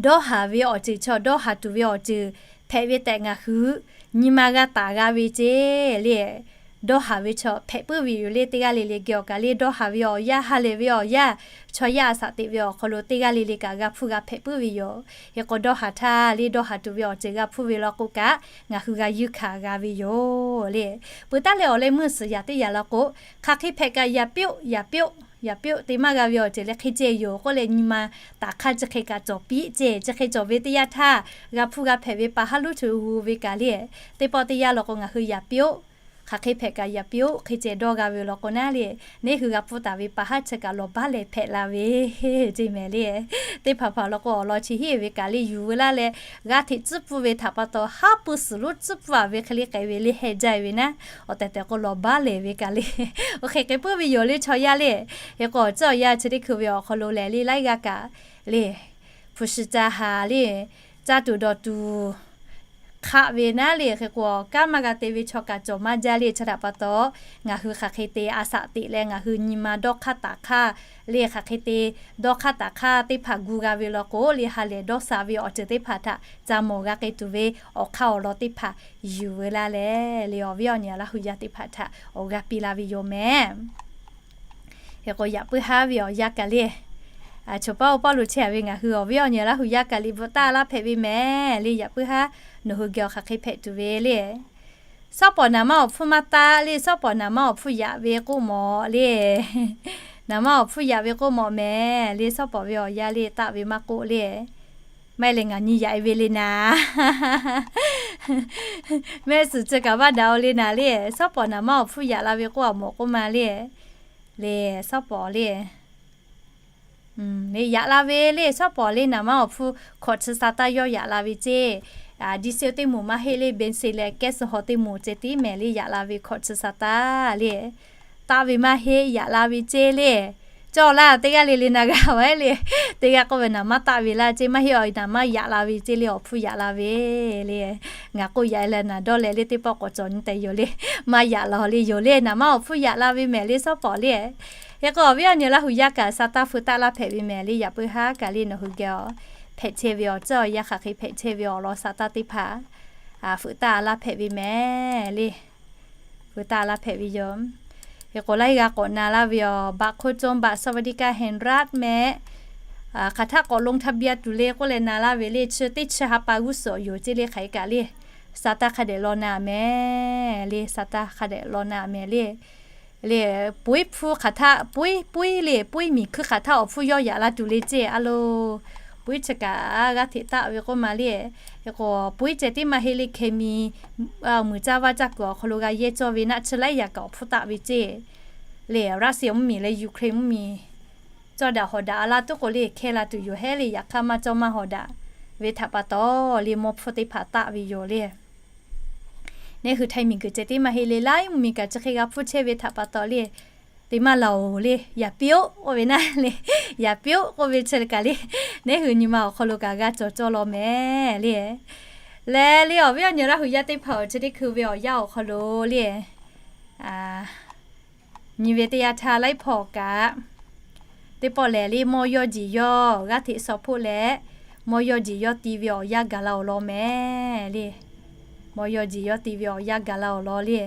dawˇ haˍ ve awˬ ceuˬ chaw dawˇ haˍ tuˬ ve awˬ ceuˬ hpehꞈ ve tehꞈ ngaˬ hui nyi ma g'a taˍ g'a ve ceˇ le. Dawˇ haˍ ve chaw hpehꞈ puiˉ ve yoˬ le. Teˇ g'aˇ le le geh awˬ kaꞈ le dawˇ haˍ ve awˬ yanˇ ha lehˬ ve awˬ yanˇ chaw yaˇ a shaꞈ teꞈ ve awˬ hk'aw lo teˇ g'aˇ le le kaꞈ g'a hpfuhˇ g'a hpehꞈ puiˉ ve yoˬ. Hk'e k'o dawˇ haˍ htaˇ le dawˇ haˍ tuˬ ve awˬ ceuˬ g'a hpfuhˇ ve law k'o kaꞈ ngaˬ hui g'a yuˇ hkanˍ g'a ve yoˬ le. Peuˬ taˉ leh awˬ leh meuˇ suhˍ yaꞈ teˇ yaꞈ law k'o, hk'aˬ hk'e hpehꞈ kaꞈ yaꞈ piˇ-oˆ yaꞈ piˇ-oˆ yaꞈ piˇ-oˆ te maˇ g'a ve awˬ ceuˬ leh hk'e ceh yoˬ k'oˆ leh nyi ma taˍ hk'aˇ chi hk'e kaꞈ cawˬ piˇ ceˇ. Chi hk'e cawˬ ve teˇ yanˇ htaˇ g'a hpfuhˇ g'a hpehꞈ ve pa haˉ luˉ tuˬ g'u ve kaꞈ le, teˇ pawˆ teˇ yanˇ law k'o ngaˬ hui yaꞈ piˇ-oˆ hk'aˬ hk'e hpehꞈ kaꞈ yaꞈ piˇ-oˆ hk'e ceh dawˇ g'a ve law k'o naˉ le, neˇ hui g'a hpfuhˇ taˍ ve pa haˉ chi kaꞈ lawˬ baˉ lehˬ hpehꞈ la ve ceˇ mehˍ le. Teˇ hpaˍ hpaˍ law k'o awˬ lawn chi hiˉ ve kaꞈ le yuˬ veu laˇ leh g'aˇ hteꞈ tcuhˉ pfuhˇ ve htaꞈ pa taw haˉ pui suhˍ lonˉ tcuhˉ pfuhˇ-a ve hk'e le k'ai ve le heh jaˇ ve naˉ, awˬ tehˬ tehˬ k'o lawˬ baˉ lehˬ ve kaꞈ le, oˇ hk'e k'ai puiˉ ve yoˬ le chaw yaˇ le. Hk'e k'o awˬ ceuˬ awˬ yanˇ chi teˇ hkui ve awˬ hk'aw lo lehˬ le laiˉ g'aˇ kaꞈ le hpu shi ca haˍ le caˇ tuˬ dawˬ tuˬ hk'aˆ ve naˉ le. Hk'e k'o kanˉ maˇ g'a te ve chaw kaꞈ cawˬ maˇ jaˇ le. Chi htaꞈ pa taw ngaˬ hui hk'aˬ hk'e te a shaꞈ teꞈ leh ngaˬ hui nyi ma dawˇ hk'aˇ taˍ hk'aˇ le hk'aˬ hk'e te dawˇ hk'aˇ taˍ hk'aˇ teˇ hpaˍ gu g'a ve law k'o le ha lehˬ dawˇ sha ve awˬ ceuˬ teˇ hpaˍ htaꞈ ca mawˬ g'a k'ai tuˬ ve awˬ hk'aˇ awˬ lawn teˇ hpaˍ yuˬ veu laˇ leh le awˬ viˉ awˬ nyi Laˇ hu yaˇ teˇ hpaˍ htaꞈ awˬ g'aˇ piˇ laˇ ve yoˬ mehˍ. Hk'e k'o, yaꞈ puiˉ haˉ ve awˬ yanˇ kaꞈ le, choˬ paˇ oˇ pawˆ lo chehˇ ve ngaˬ hui awˬ viˉ awˬ nyi Laˇ hu yaˇ kaꞈ liꞈ bvuhꞈ taˆ laˇ hpehꞈ ve mehˍ le. Yaꞈ puiˉ haˉ nawˬ hui geh awˬ hk'aˬ hk'e hpehꞈ tuˬ ve le. Sawˉ pawˍ naˍ maˇ awˬ hpfuhˇ maˇ taˆ le, sawˉ pawˍ naˍ maˇ awˬ hpfuhˇ yaꞈ ve k'oˆ mawˬ le. Naˍ maˇ awˬ hpfuhˇ yaꞈ ve k'oˆ mawˬ mehˍ le, sawˉ pawˍ ve awˬ yanˇ le taˆ ve maˇ k'oˆ le. Maˇ heˆ leh ngaˬ nyi yaꞈ e ve le naˍ. Mehˆ suhˍ chi kaꞈ vaˇ daꞈ o le naˍ le, sawˉ pawˍ naˍ maˇ awˬ hpfuhˇ yaꞈ la ve k'oˆ a mawˬ k'oˆ ma le. Le sawˉ pawˍ le, le yaꞈ la ve le, sawˉ pawˍ le naˍ maˇ awˬ hpfuhˇ hkawꞈ chi sa taˇ yawˇ yaꞈ la ve ceˇ. Diesel teˇ moˍ maˇ heˆ le, benzin leh gas haw teˇ moˍ ceh tiˉ mehˍ le, yaꞈ la ve hkawꞈ chi sa taˇ le. Taˆ ve maˇ heˆ, yaꞈ la ve ceˇ le. Cawˇ laˇ teˇ g'aˇ le le na g'a ve le. Teˇ g'aˇ k'oˆ ve naˍ maˇ taˆ ve laˇ ceˇ, maˇ heˆ, naˍ maˇ yaꞈ la ve ceˇ le, awˬ hpfuhˇ yaꞈ la ve le. Ngaˬ k'oˆ yaꞈ e leh naˍ dawˇ leh le teˇ pawˆ k'awꞈ cawˬ nyi tehꞈ yoˬ le. Maˇ yaꞈ la le yoˬ le, naˍ maˇ awˬ hpfuhˇ yaꞈ la ve mehˍ le sawˉ pawˍ le. Hk'e k'o, awˬ viˉ awˬ nyi Laˇ hu yaˇ kaꞈ sa taˇ feu taˆ laˇ hpehꞈ ve mehˍ le. Yaꞈ puiˉ haˉ kaꞈ le nawˬ hui geh hpehꞈ chehˇ ve awˬ tcuhˉ awˬ yanˇ hk'aˬ hk'e hpehꞈ chehˇ ve awˬ lawn sa taˇ teˇ hpaˍ feu taˆ laˇ hpehꞈ ve mehˍ le. Feu taˆ laˇ hpehꞈ ve yoˬ. Hk'e k'o, laiˉ g'aˇ k'awꞈ na laˇ ve awˬ บัตรคนจน บัตรสวัสดิการแห่งรัฐ mehˍ. Hk'aˬ htaˆ k'awꞈ ลงทะเบียน tuˬ le k'oˆ leh na laˇ ve le, chi teˇ chi ha pa g'uˇ suhˍ yoˬ ceˇ le. Hk'aˬ hk'e kaꞈ le, sa taˇ hk'a dehꞈ law na mehˍ le, sa taˇ hk'a dehꞈ law na mehˍ le. Le, puiˉ hpfuhˇ hk'aˬ htaˆ, puiˉ puiˉ le, puiˉ miˬ hkui hk'aˬ htaˆ awˬ hpfuhˇ yawˇ yaꞈ la tuˬ le ceˇ a lo. Puiˉ chi kaꞈ g'aˇ hteꞈ taˆ ve k'oˆ ma le. Hk'e k'o, puiˉ ceh tiˉ maˇ heˆ le, hkeh mi muiˬ caˇ vaˇ caˇ kuiˬ awˬ hk'aw lo g'a yehˇ cawˇ ve naˆ chi laiˉ yaꞈ kaꞈ awˬ hpfuhˇ taˆ ve ceˇ. Le, Russia mvuhˇmiˬ leh Ukraine mvuhˇmiˬ cawˇ daꞈ hawˍ daꞈ a laˇ tuˉ k'o le, hkehˇ la tuˬ yoˬ hehˉ le, yaꞈ hk'aˇ maˇ cawˇ maˇ hawˍ daꞈ ve htaꞈ pa taw le, mawˇ hpfuhˇ teˇ hpaˍ taˆ ve yoˬ le. Neˇ hui Htaiˍ miˬguiˬ ceh tiˉ maˇ heˆ le, laiˉ mvuhˇmiˬ kaꞈ chi hk'e g'a hpfuhˇ chehˇ ve htaꞈ pa taw le, te maˇ la oˬ le, yaˍ piˇ-oˆ k'oˆ ve naˆ le, yaˍ piˇ-oˆ k'oˆ ve chi kaꞈ le, neˇ hui nyi ma awˬ hk'aw lo kaꞈ g'a cawˬ cawˇ law mehˍ le. Leh le awˬ viˉ awˬ nyi Laˇ hu yaˇ teˇ hpaˍ awˬ chi teˇ hkui ve awˬ yanˇ awˬ hk'aw lo le, nyi ve teˇ yanˇ htaˇ laiˉ hpawˇ kaꞈ teˇ pawˆ lehˬ le, mawˇ yawˇ jeˬ yawˇ g'aˇ hteꞈ shaw hpoˆ leh, mawˇ yawˇ jeˬ yawˇ ti ve awˬ yanˇ gaˬ la awˬ lawn mehˍ le. Mawˇ yawˇ jeˬ yawˇ ti ve awˬ yanˇ gaˬ la awˬ lawn le.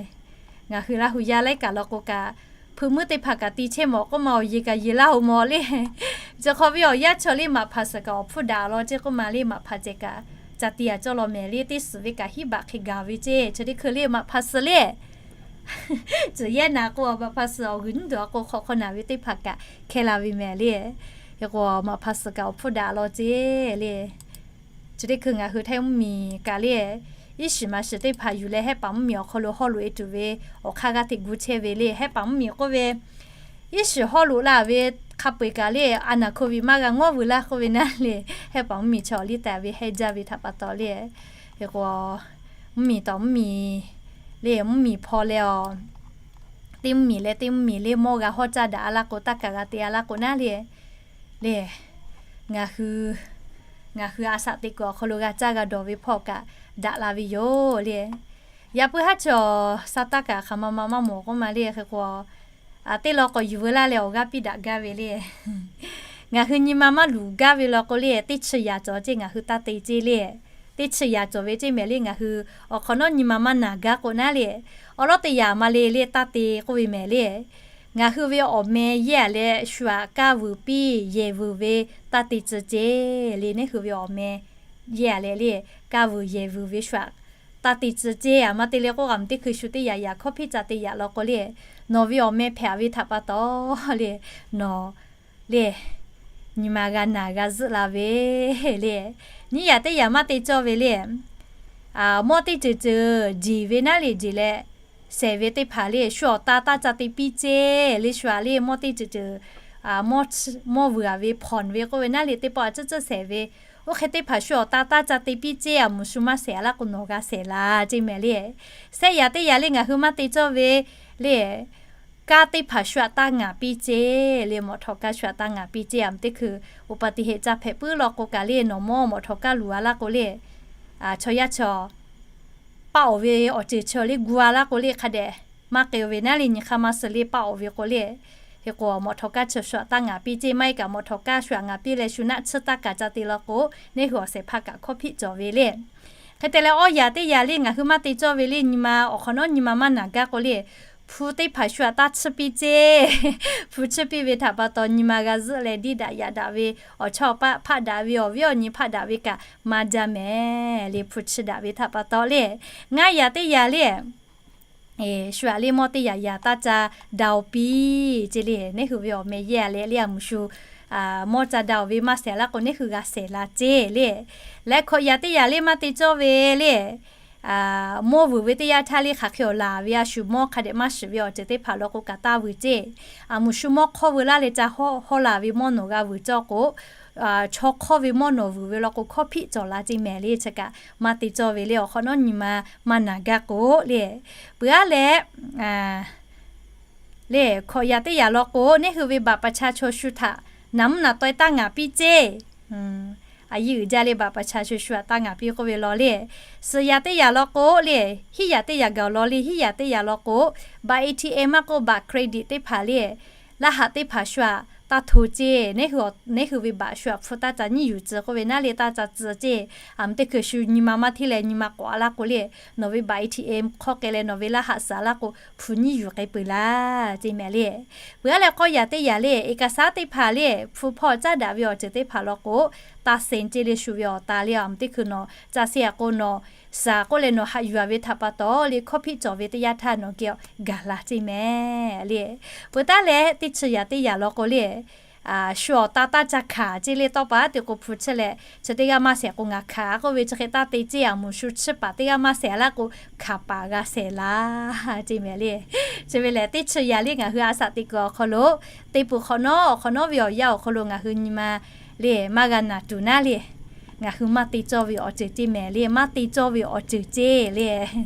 Ngaˬ hui Laˇ hu yaˇ laiˉ kaꞈ law k'o kaꞈ, hpui meuˇ teˇ hpaˍ kaꞈ ti chehˇ mawˬ k'oˆ ma awˬ yeˬ kaꞈ yeˬ laˇ oˬ mawˬ le. Chi hk'aw ve awˬ yanˇ chaw le maꞈ hpaˍ suhˍ kaꞈ awˬ hpfuhˇ daꞈ law ceˇ k'oˆ ma le, maꞈ hpaˍ cehˬ kaꞈ ca ti a cawˇ law mehˍ le, teˇ suhˍ ve kaꞈ hiˉ baꞈ hk'e gaˬ ve ceˇ, chi teˇ hkui le maꞈ hpaˍ suhˍ le. Tcuh yehˇ naˍ k'o, maꞈ hpaˍ suhˍ awˬ g'uiˬ nyiˉ duˬ a k'o hk'awꞈ hk'aw naˍ ve teˇ hpaˍ kaꞈ hkehˇ la ve mehˍ le. Hk'e k'o, maꞈ hpaˍ suhˍ kaꞈ awˬ hpfuhˇ daꞈ law ceˇ le. Chi teˇ hkui ngaˬ hui Htaiˇ mvuhˇmiˬ kaꞈ le, iˉ shiˍ maˍ shiˍ teˇ hpaˍ yuˬ leh Hehˉ paˍ mvuhˇmiˬ awˬ hk'aw lo hawˇ loꞈ e tuˬ ve awˬ hk'aˇ g'aˇ hteꞈ gu chehˇ ve le. Hehˉ paˍ mvuhˇmiˬ k'oˆ ve, iˉ shiˍ hawˇ loꞈ la ve hk'a peu-eˬ kaꞈ le, a naˍ hko viꞈ maˇ g'a ngawˉ vuiˬ laˇ k'oˆ ve naˆ le, Hehˉ paˍ mvuhˇmiˬ chaw awˬ liˇ taˍ ve Hehˉ jaˇ ve htaꞈ pa taw le. Hk'e k'o, mvuhˇmiˬ tawˍ mvuhˇmiˬ le, mvuhˇmiˬ hpaw leh a, teˇ mvuhˇmiˬ leh teˇ mvuhˇmiˬ le mawˇ g'a hawˇ caˇ daꞈ a laˇ k'o, taˇ kaˬ g'a te a laˇ k'o naˆ le, le, ngaˬ hui, ngaˬ hui a shaꞈ teꞈ kuiˬ awˬ hk'aw lo g'a caˇ g'a dawˬ ve hpawˇ kaꞈ daꞈ la ve yoˬ le. Yaꞈ puiˉ haˉ chaw sa taˇ kaꞈ hk'aˬ ma ma maˇ mawˬ k'oˆ ma le. Hk'e k'o, a teˇ law k'awꞈ yuˬ veu laˇ leh awˬ g'aˇ piˇ daꞈ gaˇ ve le. Ngaˬ hui nyi ma maˇ luˬ gaˇ ve law k'o le, teˇ chi yaꞈ cawˬ ceˇ ngaˬ hui taˇ te ceˇ le. Teˇ chi yaꞈ cawˬ ve ceˇ mehˍ le, ngaˬ hui awˬ hk'awꞈ nawˉ nyi ma maˇ naˬ gaˇ k'o naˆ le, awˬ lawˉ teˇ yaꞈ ma le le taˇ te k'oˆ ve mehˍ le. Ngaˬ hui ve awˬ meh yehˇ a leh shu aꞈ kaˇ vuiˬ piˇ yehˬ vuiˬ ve taˇ te tcuh ceˇ le. Neˇ hui ve awˬ meh yehˇ a leh le, kaˇ vuiˬ yehˬ vuiˬ ve shu aꞈ taˇ te tcuh ceˇ. A ma te le k'oˆ g'a meuˬ teˇ hkui shu teˇ yaꞈ yaꞈ hkawˇ hpiˇ ca te yaꞈ law k'o le, nawˬ ve awˬ meh hpehꞈ ve htaꞈ pa taw le, nawˬ le, nyi ma g'a naˬ g'a zuhˆ la ve le. Nyiˇ yaꞈ teˇ yaꞈ maˇ te cawˇ ve le. Mawˇ teˇ ceuˬ ceuˬ jeˬ ve naˆ le jeˬ leh, shehˍ ve teˇ hpaˍ le shu awˬ ta taˇ ca te piˇ ceˇ le. Shu aꞈ le mawˇ teˇ ceuˬ ceuˬ, mawˇ vuiˬ a ve hpawnˍ ve k'oˆ ve naˆ le teˇ pawˆ a tcuhˉ tcuhˉ shehˍ ve, oˇ hk'e teˇ hpaˍ shu awˬ ta taˇ ca te piˇ ceˇ. A meuˬ shu maˇ shehˍ a laˇ k'o nawˬ g'a shehˍ la ceˇ mehˍ le. Shehˆ yaꞈ teˇ yaꞈ le ngaˬ hui maˇ te cawˇ ve le, kaˇ teˇ hpaˍ shu aꞈ taˇ ngaˍ piˇ ceˇ le. Mawꞈ htawꞈ kaˇ shu aꞈ taˇ ngaˍ piˇ ceˇ. A meuˬ teˇ hkui อุบัติเหตุ ca hpehꞈ puiˉ law k'o kaꞈ le, nawˬ mawˇ mawꞈ htawꞈ kaˇ luˬ a laˇ k'o le, chaw yaˇ chaw paˆ awˬ ve awˬ ceuˬ chaw le gu a laˇ k'o le hk'a dehꞈ maˇ k'ai ve naˆ le, nyi hk'aˇ maˇ suh le paˆ awˬ ve k'o le. Hk'e k'o, mawꞈ htawꞈ kaˇ chaw shu aꞈ taˇ ngaˍ piˇ ceˇ. Maˇ heˆ kaꞈ mawꞈ htawꞈ kaˇ shu aꞈ ngaˍ piˇ leh shu naˆ tsuhˇ taˇ kaˬ ca te law k'o, neˇ hui awˬ shehˍ hpaˇ kaꞈ hkawˇ hpiˆ cawˬ ve le. Hk'e te leh awˇ yaꞈ teˇ yaꞈ le ngaˬ hui maˇ te cawˇ ve le, nyi ma awˬ hk'awꞈ nawˉ nyi ma maˇ naˬ gaˇ k'o le, hpu teˇ hpaˍ shu aꞈ taˇ chiˇ piˇ ceˇ. Hpu chiˇ piˇ ve htaꞈ pa taw nyi ma g'a zuhˆ leh diˇ daꞈ yaꞈ daꞈ ve awˬ chawˇ awˬ paˆ hpaˆ daꞈ ve awˬ viˉ awˬ nyi hpaˆ daꞈ ve kaꞈ maˇ jaˇ mehˍ le. Hpu chiˇ daꞈ ve htaꞈ pa taw le, ngaˇ yaꞈ teˇ yaꞈ le shu aꞈ le mawˇ teˇ yaꞈ yaꞈ taˇ ca daꞈ-oˬ piˇ ceˇ le. Neˇ hui ve awˬ meh yehˇ a leh le a muˍ shu mawˇ ca daꞈ-oˬ ve maˇ shehˍ laˇ k'o neˇ hui g'a shehˍ la ceˇ le. Leh hkawꞈ yaꞈ teˇ yaꞈ le maˇ te cawˇ ve le mawˇ vuiˬ ve teˇ yanˇ htaˇ le hk'aˬ hk'e awˬ laˬ ve a shu mawˇ hk'a dehꞈ maˇ shiˍ ve awˬ ceuˬ teˇ hpaˍ law k'o kaꞈ taˇ vuiˬ ceˇ. A muˍ shu mawˇ hk'awˇ veu laˇ leh ca hawˉ laˬ ve mawˇ nawˬ g'a vuiˬ cawˇ k'o, chaw hk'awˇ ve mawˇ nawˬ vuiˬ ve law k'o hkawˇ hpiˆ cawˬ la ceˇ mehˍ le. Chi kaꞈ maˇ te cawˇ ve le awˬ hk'awꞈ nawˉ nyi ma maˇ naˬ gaˇ k'o le. Peuˬ aˉ leh le hkawꞈ yaꞈ teˇ yaꞈ law k'o neˇ hui ve บัตรประชาชน shu htaꞈ naˍ mvuhˇ naˍ taweh taˇ ngaˍ piˇ ceˇ. A yiˇ uiˍ jaˇ le บัตรประชาชน shu aꞈ taˇ ngaˍ piˇ k'oˆ ve law le. Suhˍ yaꞈ teˇ yaꞈ law k'o le, hiˉ yaꞈ teˇ yaꞈ gaˬ awˬ law le, hiˉ yaꞈ teˇ yaꞈ law k'o บัตร เอทีเอ็ม maˇ k'oˆ บัตรเครดิต teˇ hpaˍ le laˇ haꞈ teˇ hpaˍ shu aꞈ taˇ hto ceˇ. Neˇ hui ve บัตร shu aꞈ hpu taˇ ca nyiˇ yuˬ tcuh k'oˆ ve naˉ le taˇ ca tcuh ceˇ. A muˍ teˇ hkui shu nyi ma maˇ hteˇ leh nyi ma k'awꞈ laˇ k'o le, nawˬ ve บัตร เอทีเอ็ม hk'awˇ k'ai leh nawˬ ve laˇ haꞈ suhˍ laˇ k'o hpu nyiˇ yuˬ k'ai peuˬ laˇ ceˇ mehˍ le. Peuˬ aˉ leh k'awˇ yaꞈ teˇ yaꞈ le เอกสาร teˇ hpaˍ le hpu hpawˇ caˉ daꞈ ve awˬ ceuˬ teˇ hpaˍ law k'o taˇ senˍ ceˇ le shu ve awˬ ta le a muˍ teˇ hkui nawˬ ca senˍ a k'o nawˬ suhˍ k'oˆ leh nawˬ haꞈ yuˬ a ve htaꞈ pa taw le hkawˇ hpiˆ cawˬ ve teˇ yanˇ htaˇ nawˬ geh gaˬ la ceˇ mehˍ le. Peuˬ taˉ leh teˇ chi yaꞈ teˇ yaꞈ law k'o le shu awˬ ta taˇ ca hkanˍ ceˇ le tawˇ pa te k'o hpu chiˇ leh chi teˇ g'aˇ maˇ shehˍ k'o ngaˬ hkanˍ k'oˆ ve chi hk'e taˇ te ceˇ. A muˍ shu chiˇ paˍ teˇ g'aˇ maˇ shehˍ laˇ k'o hkanˍ paˍ g'a shehˍ la ceˇ mehˍ le. Chi ve lehˬ teˇ chi yaꞈ le ngaˬ hui a shaꞈ teꞈ kuiˬ awˬ hk'aw lo teˇ peuˬ hk'awꞈ nawˉ awˬ hk'awꞈ nawˉ ve awˬ yanˇ awˬ hk'aw lo ngaˬ hui nyi ma le maˇ g'a naˬ tuˬ naˉ le ngaˬ hui maˇ te cawˇ ve awˬ ceuˬ ceˇ mehˍ le. Maˇ te cawˇ ve awˬ ceuˬ ceˇ le.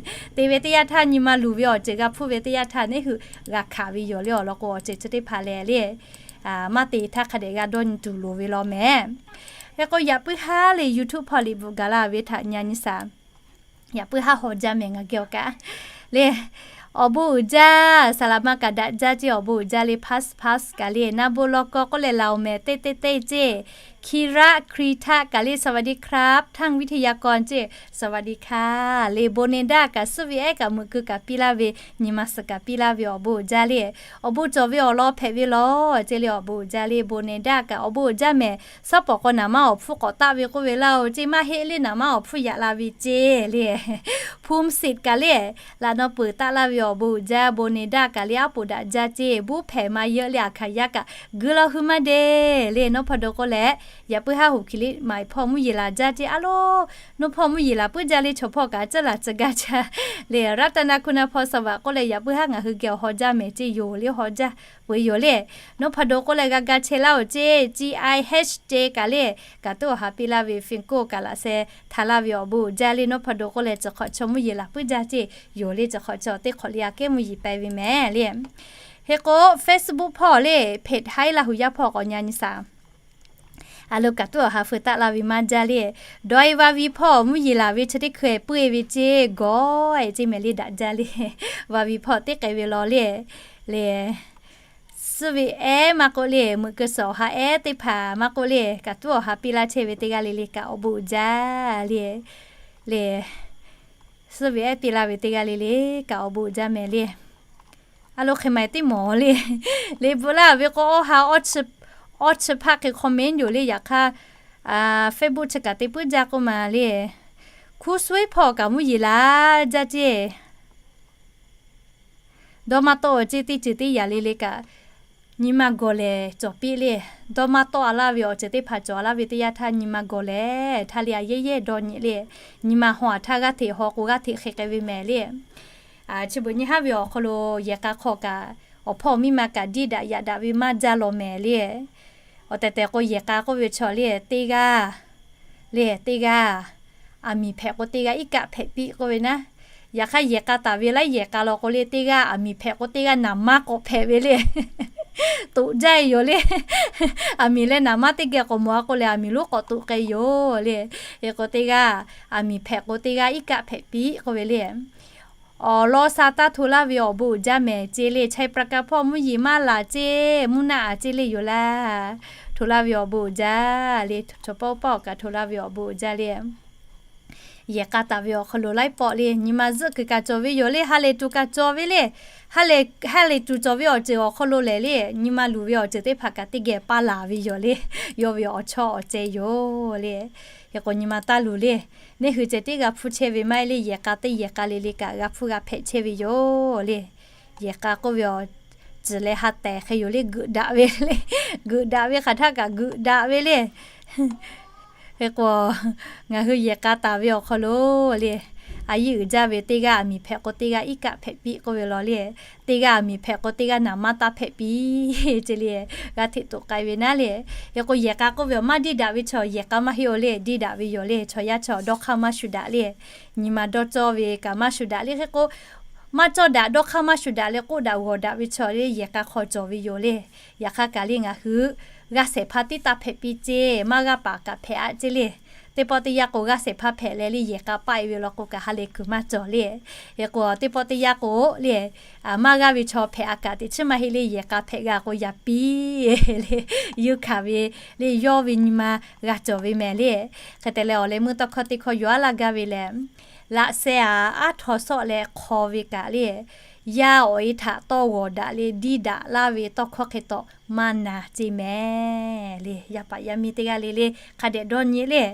Te ve teˇ yanˇ htaˇ nyi ma luˬ ve awˬ ceuˬ g'a hpuˇ ve teˇ yanˇ htaˇ neˇ hui g'a hkanˍ ve yoˬ le awˬ lawn k'o awˬ ceuˬ chi teˇ hpaˍ lehˬ le maˇ te htaˇ hk'a dehꞈ g'a dawˇ nyi tuˬ loˍ ve law mehˍ. Hk'e k'o yaꞈ puiˉ haˉ le YouTube hpawˇ liꞈ bvuhꞈ gaˬ la ve htaꞈ nyi a nyi shaˍ. Yaꞈ puiˉ haˉ haw jaˇ mehˍ ngaˬ geh awˬ kaꞈ le. Awˬ bon uiˍ jaˇ, saˍ laˍ ma kaꞈ daꞈ jaˇ ceˇ awˬ bon uiˍ jaˇ le, pass pass kaꞈ le, naˇ bon law kawˇ k'oˆ leh laˬ oˬ mehˍ teˇ teˇ teˇ ceˇ. Kira Krita kaꞈ le สวัสดีครับ ท่านวิทยากร ceˇ สวัสดีค่ะ le, Boneda kaꞈ suhˉ ve ehˉ kaꞈ meuꞈ keu kaꞈ piˇ laˇ ve, nyi ma suhˍ kaꞈ piˇ laˇ ve awˬ bon uiˍ jaˇ le. Awˬ bon cawˬ ve awˬ lawn hpehꞈ ve law ceˇ le awˬ bon uiˍ jaˇ le. Boneda kaꞈ awˬ bon uiˍ jaˇ mehˍ. Suhˉ pawˍ k'aw naˍ manˇ awˬ hpfuhˇ k'awꞈ taˆ ve k'oˆ ve laˇ oˬ ceˇ maˇ heˆ le naˍ manˇ awˬ hpfuhˇ yaꞈ la ve ceˇ le. Phum sit kaꞈ le laꞈ naw peuˬ taˆ laˇ ve awˬ bon uiˍ jaˇ. Boneda kaꞈ le aˉ poꞈ daꞈ jaˇ ceˇ. Buˇ hpehꞈ ma yeˇ le aˬ hkaˍ yaˇ kaꞈ guiˇ laˇ hui maˇ de le. Nawˉ hpawˇ do k'oˆ leh yaꞈ puiˉ haˉ hoꞈ hkiˬ liˇ maˍ hpawˇ mvuhˇ yeˬ laˬ jaˇ ceˇ a loˬ. Nawˉ hpawˇ mvuhˇ yeˬ laˬ puiˉ jaˇ le chaw hpawˇ kaꞈ caˉ laˬ tcuh gaˇ caˇ le. Raˍtaˍnaˍ Kunaꞈ hpawˇ สวัสดี k'oˆ leh yaꞈ puiˉ haˉ ngaˬ hui geh awˬ haw jaˇ mehˍ ceˇ yoˬ le haw jaˇ peuˬ yoˬ le. Nawˉ hpawˇ do k'oˆ leh g'a ga chehˇ laˇ oˬ ceˇ. G I H J kaꞈ le kaꞈ tuˉ awˬ ha piˇ laˇ ve, Fin Ko kaꞈ laꞈ sheh htaꞈ laˇ ve awˬ bon uiˍ jaˇ le. Nawˉ hpawˇ do k'oˆ leh chi hk'awꞈ chaw mvuhˇ yeˬ laˬ puiˉ jaˇ ceˇ yoˬ le. Chi hk'awꞈ chaw teˇ hk'awꞈ le aꞈ kehˉ mvuhˇ yeˬ pehˇ ve mehˍ le. Hk'e k'o Facebook hpawˇ le เพจ Haiˉ Laˇ hu yaˇ hpawˇ k'awꞈ nyi a nyi shaˍ. A lo kaꞈ tuˉ awˬ ha feu taˆ laˇ ve maˇ jaˇ le. Dawˇ e va vi hpawˇ mvuhˇ yeˬ laˬ ve chi teˇ hkui puiˉ e ve ceˇ gawˬ e ceˇ mehˍ le daꞈ jaˇ le. Va vi hpawˇ teˇ k'ai ve law le le. Suhˉ ve ehˉ maˇ k'oˆ le meuꞈ keu suhˍ awˬ ha ehˉ teˇ hpaˍ maˇ k'oˆ le kaꞈ tuˉ awˬ ha piˇ laˇ chehˇ ve teˇ g'aˇ le le kaꞈ awˬ bon uiˍ jaˇ le. Le suhˉ ve ehˉ piˇ laˇ ve teˇ g'aˇ le le kaꞈ awˬ bon uiˍ jaˇ mehˍ le. A lo hk'e ma e teˇ mawˬ le. Le bvuhꞈ laˇ ve k'o awˇ ha awˇ chi hpaˆ hk'e comment yoˬ le. Yaꞈ hk'aˇ Facebook chi kaꞈ te puiˉ jaˇ k'oˆ ma le. Hkuˇ suhˉ hpawˇ kaꞈ mvuhˇ yeˬ laˬ jaˇ ceˇ. Dawˇ maˇ tawˆ ceˇ teˇ ceuˬ teˇ yaꞈ le le kaꞈ nyi ma gawˬ lehˬ cawˬ piˇ le. Dawˇ maˇ tawˆ a laˇ ve awˬ ceuˬ teˇ hpaˍ cawˬ a laˇ ve teˇ yanˇ htaˇ nyi ma gawˬ lehˬ htaˇ le a yehˇ yehˇ dawˇ nyi le. Nyi ma haw a htaˇ g'aˇ hteꞈ haw k'o g'aˇ hteꞈ hk'e k'ai ve mehˍ le. Chi beuꞈ nyi haˉ ve awˬ hk'aw lo yehˬ k'a hk'aw kaꞈ awˬ hpawˇ miˇ ma kaꞈ diˇ daꞈ yaꞈ daꞈ ve maˇ jaˇ law mehˍ le. Awˬ tehˬ tehˬ k'o yehˬ k'a k'oˆ ve chaw le teˇ g'aˇ le teˇ g'aˇ aˬ miˍ hpehꞈ k'o teˇ g'aˇ iˉ kaˆ hpehꞈ piˇ k'oˆ ve naˉ. Yaꞈ hk'aˇ yehˬ k'a taˍ ve laiˉ yehˬ k'a law k'o le teˇ g'aˇ aˬ miˍ hpehꞈ k'o teˇ g'aˇ naˍ manˇ k'awꞈ hpehꞈ ve le. Toꞈ jaˇ e yoˬ le. Aˬ miˍ leh naˍ manˇ teˇ geh k'awꞈ mawˬ a k'o leh aˬ miˍ lonˉ k'awꞈ toꞈ k'ai yoˬ le. Hk'e k'o teˇ g'aˇ aˬ miˍ hpehꞈ k'o teˇ g'aˇ iˉ kaˆ hpehꞈ piˇ k'oˆ ve le. Awˬ lawn sha taˇ hto laˇ ve awˬ bon uiˍ jaˇ mehˍ ceˇ le. Chaiˇ ประกัน hpawˇ mvuhˇ yeˬ maˇ laˬ ceˇ mvuhˇ naˆ a ceˇ le yoˬ laˇ. Hto laˇ ve awˬ bon uiˍ jaˇ le. Chaw pawˆ pawˆ awˬ kaꞈ hto laˇ ve awˬ bon uiˍ jaˇ le. yehˬ k'a taˍ ve awˬ hk'aw lo laiˉ pawˆ le nyi ma zuhˆ kuiˬ kaꞈ cawˬ ve yoˬ le. Ha lehˬ tuˬ kaꞈ cawˬ ve le. Ha lehˬ, ha lehˬ tuˬ cawˬ ve awˬ ceuˬ awˬ hk'aw lo lehˬ le, nyi ma luˬ ve awˬ ceuˬ teˇ hpaˍ kaꞈ teˇ geh paˇ laˬ ve yoˬ le. Yawˇ ve awˬ chawˇ awˬ ceh yoˬ le. Hk'e k'o nyi ma taˇ luˬ le. Neˇ hui ceh tiˉ g'a hpuˇ chehˇ ve maˇ heˆ le. Yehˬ k'a teˇ yehˬ k'a le le kaꞈ g'a hpuˇ g'a hpehꞈ chehˇ ve yoˬ le. Yehˬ k'a k'oˆ ve awˬ ceuˬ leh ha tehˬ hk'e yoˬ le. Geuꞈ daꞈ ve le. Geuꞈ daꞈ ve hk'aˬ htaˇ kaꞈ geuꞈ daꞈ ve le. Hk'e k'o, ngaˬ hui yehˬ k'a taˍ ve awˬ hk'aw lo le, a yiˇ uiˍ jaˇ ve teˇ g'aˇ aˬ miˍ hpehꞈ k'o teˇ g'aˇ iˉ kaˆ hpehꞈ piˇ k'oˆ ve law le. Teˇ g'aˇ aˬ miˍ hpehꞈ k'o teˇ g'aˇ naˍ maˇ taˇ hpehꞈ piˇ ce le. G'a hteꞈ toꞈ k'ai ve naˉ le. Hk'e k'o yehˬ k'a k'oˆ ve awˬ maˇ diˇ daꞈ ve chaw yehˬ k'a maˇ heˆ-oˬ le. Diˇ daꞈ ve yoˬ le. Chaw yaˇ chaw dawˇ hk'aˇ maˇ shuˍ daꞈ le. Nyi ma dawˇ cawˇ ve kaꞈ maˇ shuˍ daꞈ le. Hk'e k'o maˇ cawˇ daꞈ dawˇ hk'aˇ maˇ shuˍ daꞈ leh k'oˆ daꞈ g'awˬ daꞈ ve chaw le yehˬ k'a hk'aw cawˬ ve yoˬ le. Yaꞈ hk'aˇ kaꞈ le ngaˬ hui g'aˇ shehˍ hpaˇ tiˉ taˇ hpehꞈ piˇ ce. Maˇ g'aˇ paˍ kaꞈ hpehꞈ aꞈ ce le. Teˇ pawˆ teˇ yanˇ k'o g'aˇ shehˍ hpaˇ hpehꞈ leh le yehˬ k'a paˆ-e ve law k'o kaꞈ ha lehˬ kuiˬ maˇ cawˬ le. Hk'e k'o teˇ pawˆ teˇ yanˇ k'o le, maˇ g'aˇ ve chaw hpehꞈ a kaꞈ teꞈ chiˉ maˇ heˆ le. Yehˬ k'a hpehꞈ g'a k'o yaꞈ piˇ le, yuˇ hkanˍ ve le yawˇ ve nyi ma g'a cawˬ ve mehˍ le. Hk'e te leh awˬ leh meuˇ tawˇ hkawˇ teˇ hkawˇ yaw aˉ laˇ gaˇ ve lehˬ, laꞈ sheh aˬ aˉ htaw sawˆ leh hk'aw ve kaꞈ le, yaˇ awˬ e htaꞈ tawˇ g'awˬ daꞈ le diˇ daꞈ laˇ ve tawˇ hkawˇ hk'e tawꞈ maˇ naˍ ce mehˍ le. Yaˇ paˍ yaˇ miˇ teˇ g'aˇ le le hk'a dehꞈ dawˇ nyi le.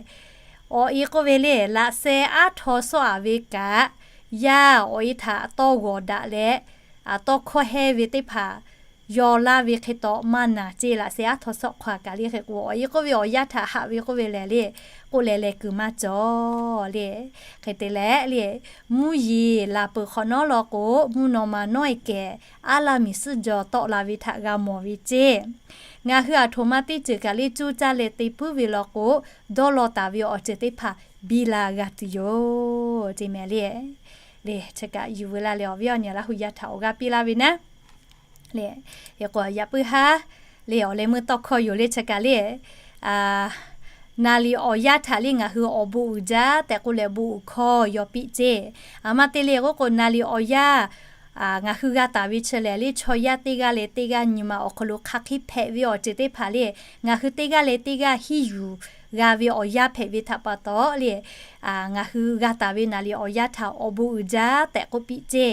Awˬ e k'oˆ ve le, laꞈ sheh aˉ htaw sawˆ aˍ ve kaꞈ, yaˇ awˬ e htaꞈ tawˇ g'awˬ daꞈ leh, aˬ tawˇ hkawˇ hehnˇ ve teˇ hpaˍ yaw laˇ ve hk'e tawꞈ maˇ naˍ ce. Laꞈ sheh aˉ htaw sawˆ hk'aw kaꞈ le hk'e k'o, awˬ e k'oˆ ve awˬ yaˇ htaꞈ haꞈ ve k'oˆ ve lehˬ le, k'oˆ leh leh kuiˬ maˇ cawˬ le. Hk'e te leh le, mvuhˇ yeˬ laˬ peuˬ hk'awꞈ nawˉ law k'o, mvuhˇ naw ma nawˉ e kehˬ aˉ laˇ miˬ suhˉ jaw tawˆ la ve htaꞈ g'a mawˬ ve ce. Ngaˬ hui aˬ htoꞈ ma teˇ ceuˬ kaꞈ le cuˇ caˇ leh te puiˉ ve law k'o, dawˇ law taˍ ve awˬ ceuˬ teˇ hpaˍ biˇ la g'a tuˬ yoˬ ce mehˍ le. Le chi kaꞈ yuˬ veu laˇ leh awˬ viˉ awˬ nyi Laˇ hu yaˇ htaꞈ awˬ g'aˇ piˇ laˇ ve naˉ le. Hk'e k'o yaꞈ puiˉ haˉ le awˬ leh meuˇ tawˇ hkawˇ yoˬ le chi kaꞈ le. Naˍ liˍ awˬ yaˇ htaꞈ le ngaˬ hui awˬ bon uiˍ jaˇ tehꞈ k'oˆ leh bon uiˍ hkawˇ yaw piˇ ce. Aˬ maˇ te le k'oˆ k'o naˍ liˍ awˬ yaˇ ngaˬ hui g'a taˍ ve chi lehˬ le chaw yaˇ teˇ g'aˇ leh teˇ g'aˇ nyi ma awˬ hk'aw lo hk'aˬ hk'e hpehꞈ ve awˬ ceuˬ teˇ hpaˍ le, ngaˬ hui teˇ g'aˇ leh teˇ g'aˇ hiˇ yuˬ g'a ve awˬ yaˇ hpehꞈ ve htaꞈ pa taw le, ngaˬ hui g'a taˍ ve naˍ liˍ awˬ yaˇ htaꞈ awˬ bon uiˍ jaˇ tehꞈ k'oˆ piˇ ce.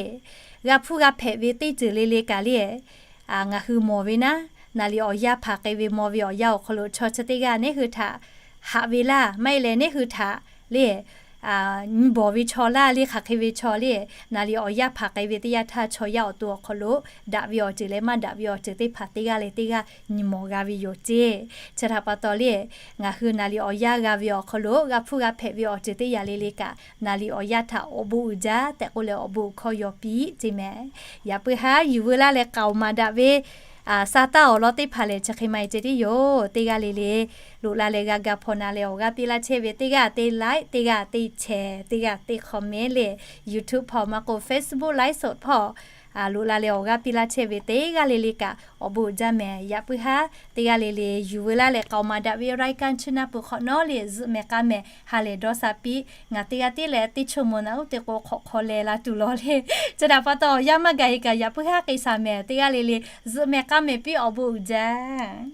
G'a hpuˇ g'a hpehꞈ ve teˇ ceuˬ le le kaꞈ le, ngaˬ hui mawˬ ve naˉ, naˍ liˍ awˬ yaˇ hpanˍ k'ai ve maw ve awˬ yanˇ awˬ hk'aw lo chaw chi teˇ g'aˇ neˇ hui htaꞈ haꞈ ve laˇ, maˇ heˆ leh neˇ hui htaꞈ le nyi bawˬ ve chaw laˇ le, hk'aˬ hk'e ve chaw le, naˍ liˍ awˬ yaˇ hpanˍ k'ai ve teˇ yanˇ htaˇ chaw yaˇ awˬ to awˬ hk'aw lo daꞈ ve awˬ ceuˬ leh maˇ daꞈ ve awˬ ceuˬ teˇ hpaˍ teˇ g'aˇ leh teˇ g'aˇ nyi mawˬ g'a ve yoˬ ce. Chi htaꞈ pa taw le, ngaˬ hui naˍ liˍ awˬ yaˇ g'a ve awˬ hk'aw lo g'a hpuˇ g'a hpehꞈ ve awˬ ceuˬ teˇ yanˇ le le kaꞈ, naˍ liˍ awˬ yaˇ htaꞈ awˬ bon uiˍ jaˇ tehꞈ k'oˆ leh awˬ bon uiˍ hkawˇ yaw piˇ ce mehˍ. Yaꞈ puiˉ haˉ yuˬ veu laˇ leh k'aoˍ maˍ daꞈ ve sa taˇ awˬ lawn teˇ hpaˍ lehˬ chi hk'e maˇ heˆ ce tiˉ yoˬ. Teˇ g'aˇ le le loꞈ la leh g'a ga hpaw na leh awˬ g'aˇ piˇ laˇ chehˇ ve teˇ g'aˇ teˇ like, teˇ g'aˇ teˇ share, teˇ g'aˇ teˇ comment le, YouTube hpawˇ maˇ k'oˆ Facebook live show hpawˇ loꞈ la leh awˬ g'aˇ piˇ laˇ chehˇ ve teˇ g'aˇ le le kaꞈ awˬ bon uiˍ jaˇ mehˍ. Yaꞈ puiˉ haˉ teˇ g'aˇ le le yuˬ veu laˇ leh k'aoˍ maˍ daꞈ ve รายการ chi naˇ peuˬ hk'awꞈ nawˉ le zuhꞈ mehˍ k'a mehˍ ha lehˬ dawˇ sha piˇ. Ngaˬ teˇ g'aˇ tiˉ leh teˇ ชั่วโมง naˉ uˉ te k'o hk'awꞈ hk'aw leh la tuˬ law le. Chi htaꞈ pa taw awˬ yanˇ maˇ gaˬ e kaꞈ yaꞈ puiˉ haˉ k'e shaˍ mehˍ. Teˇ g'aˇ le le zuhꞈ mehˍ k'a mehˍ piˇ awˬ bon uiˍ jaˇ.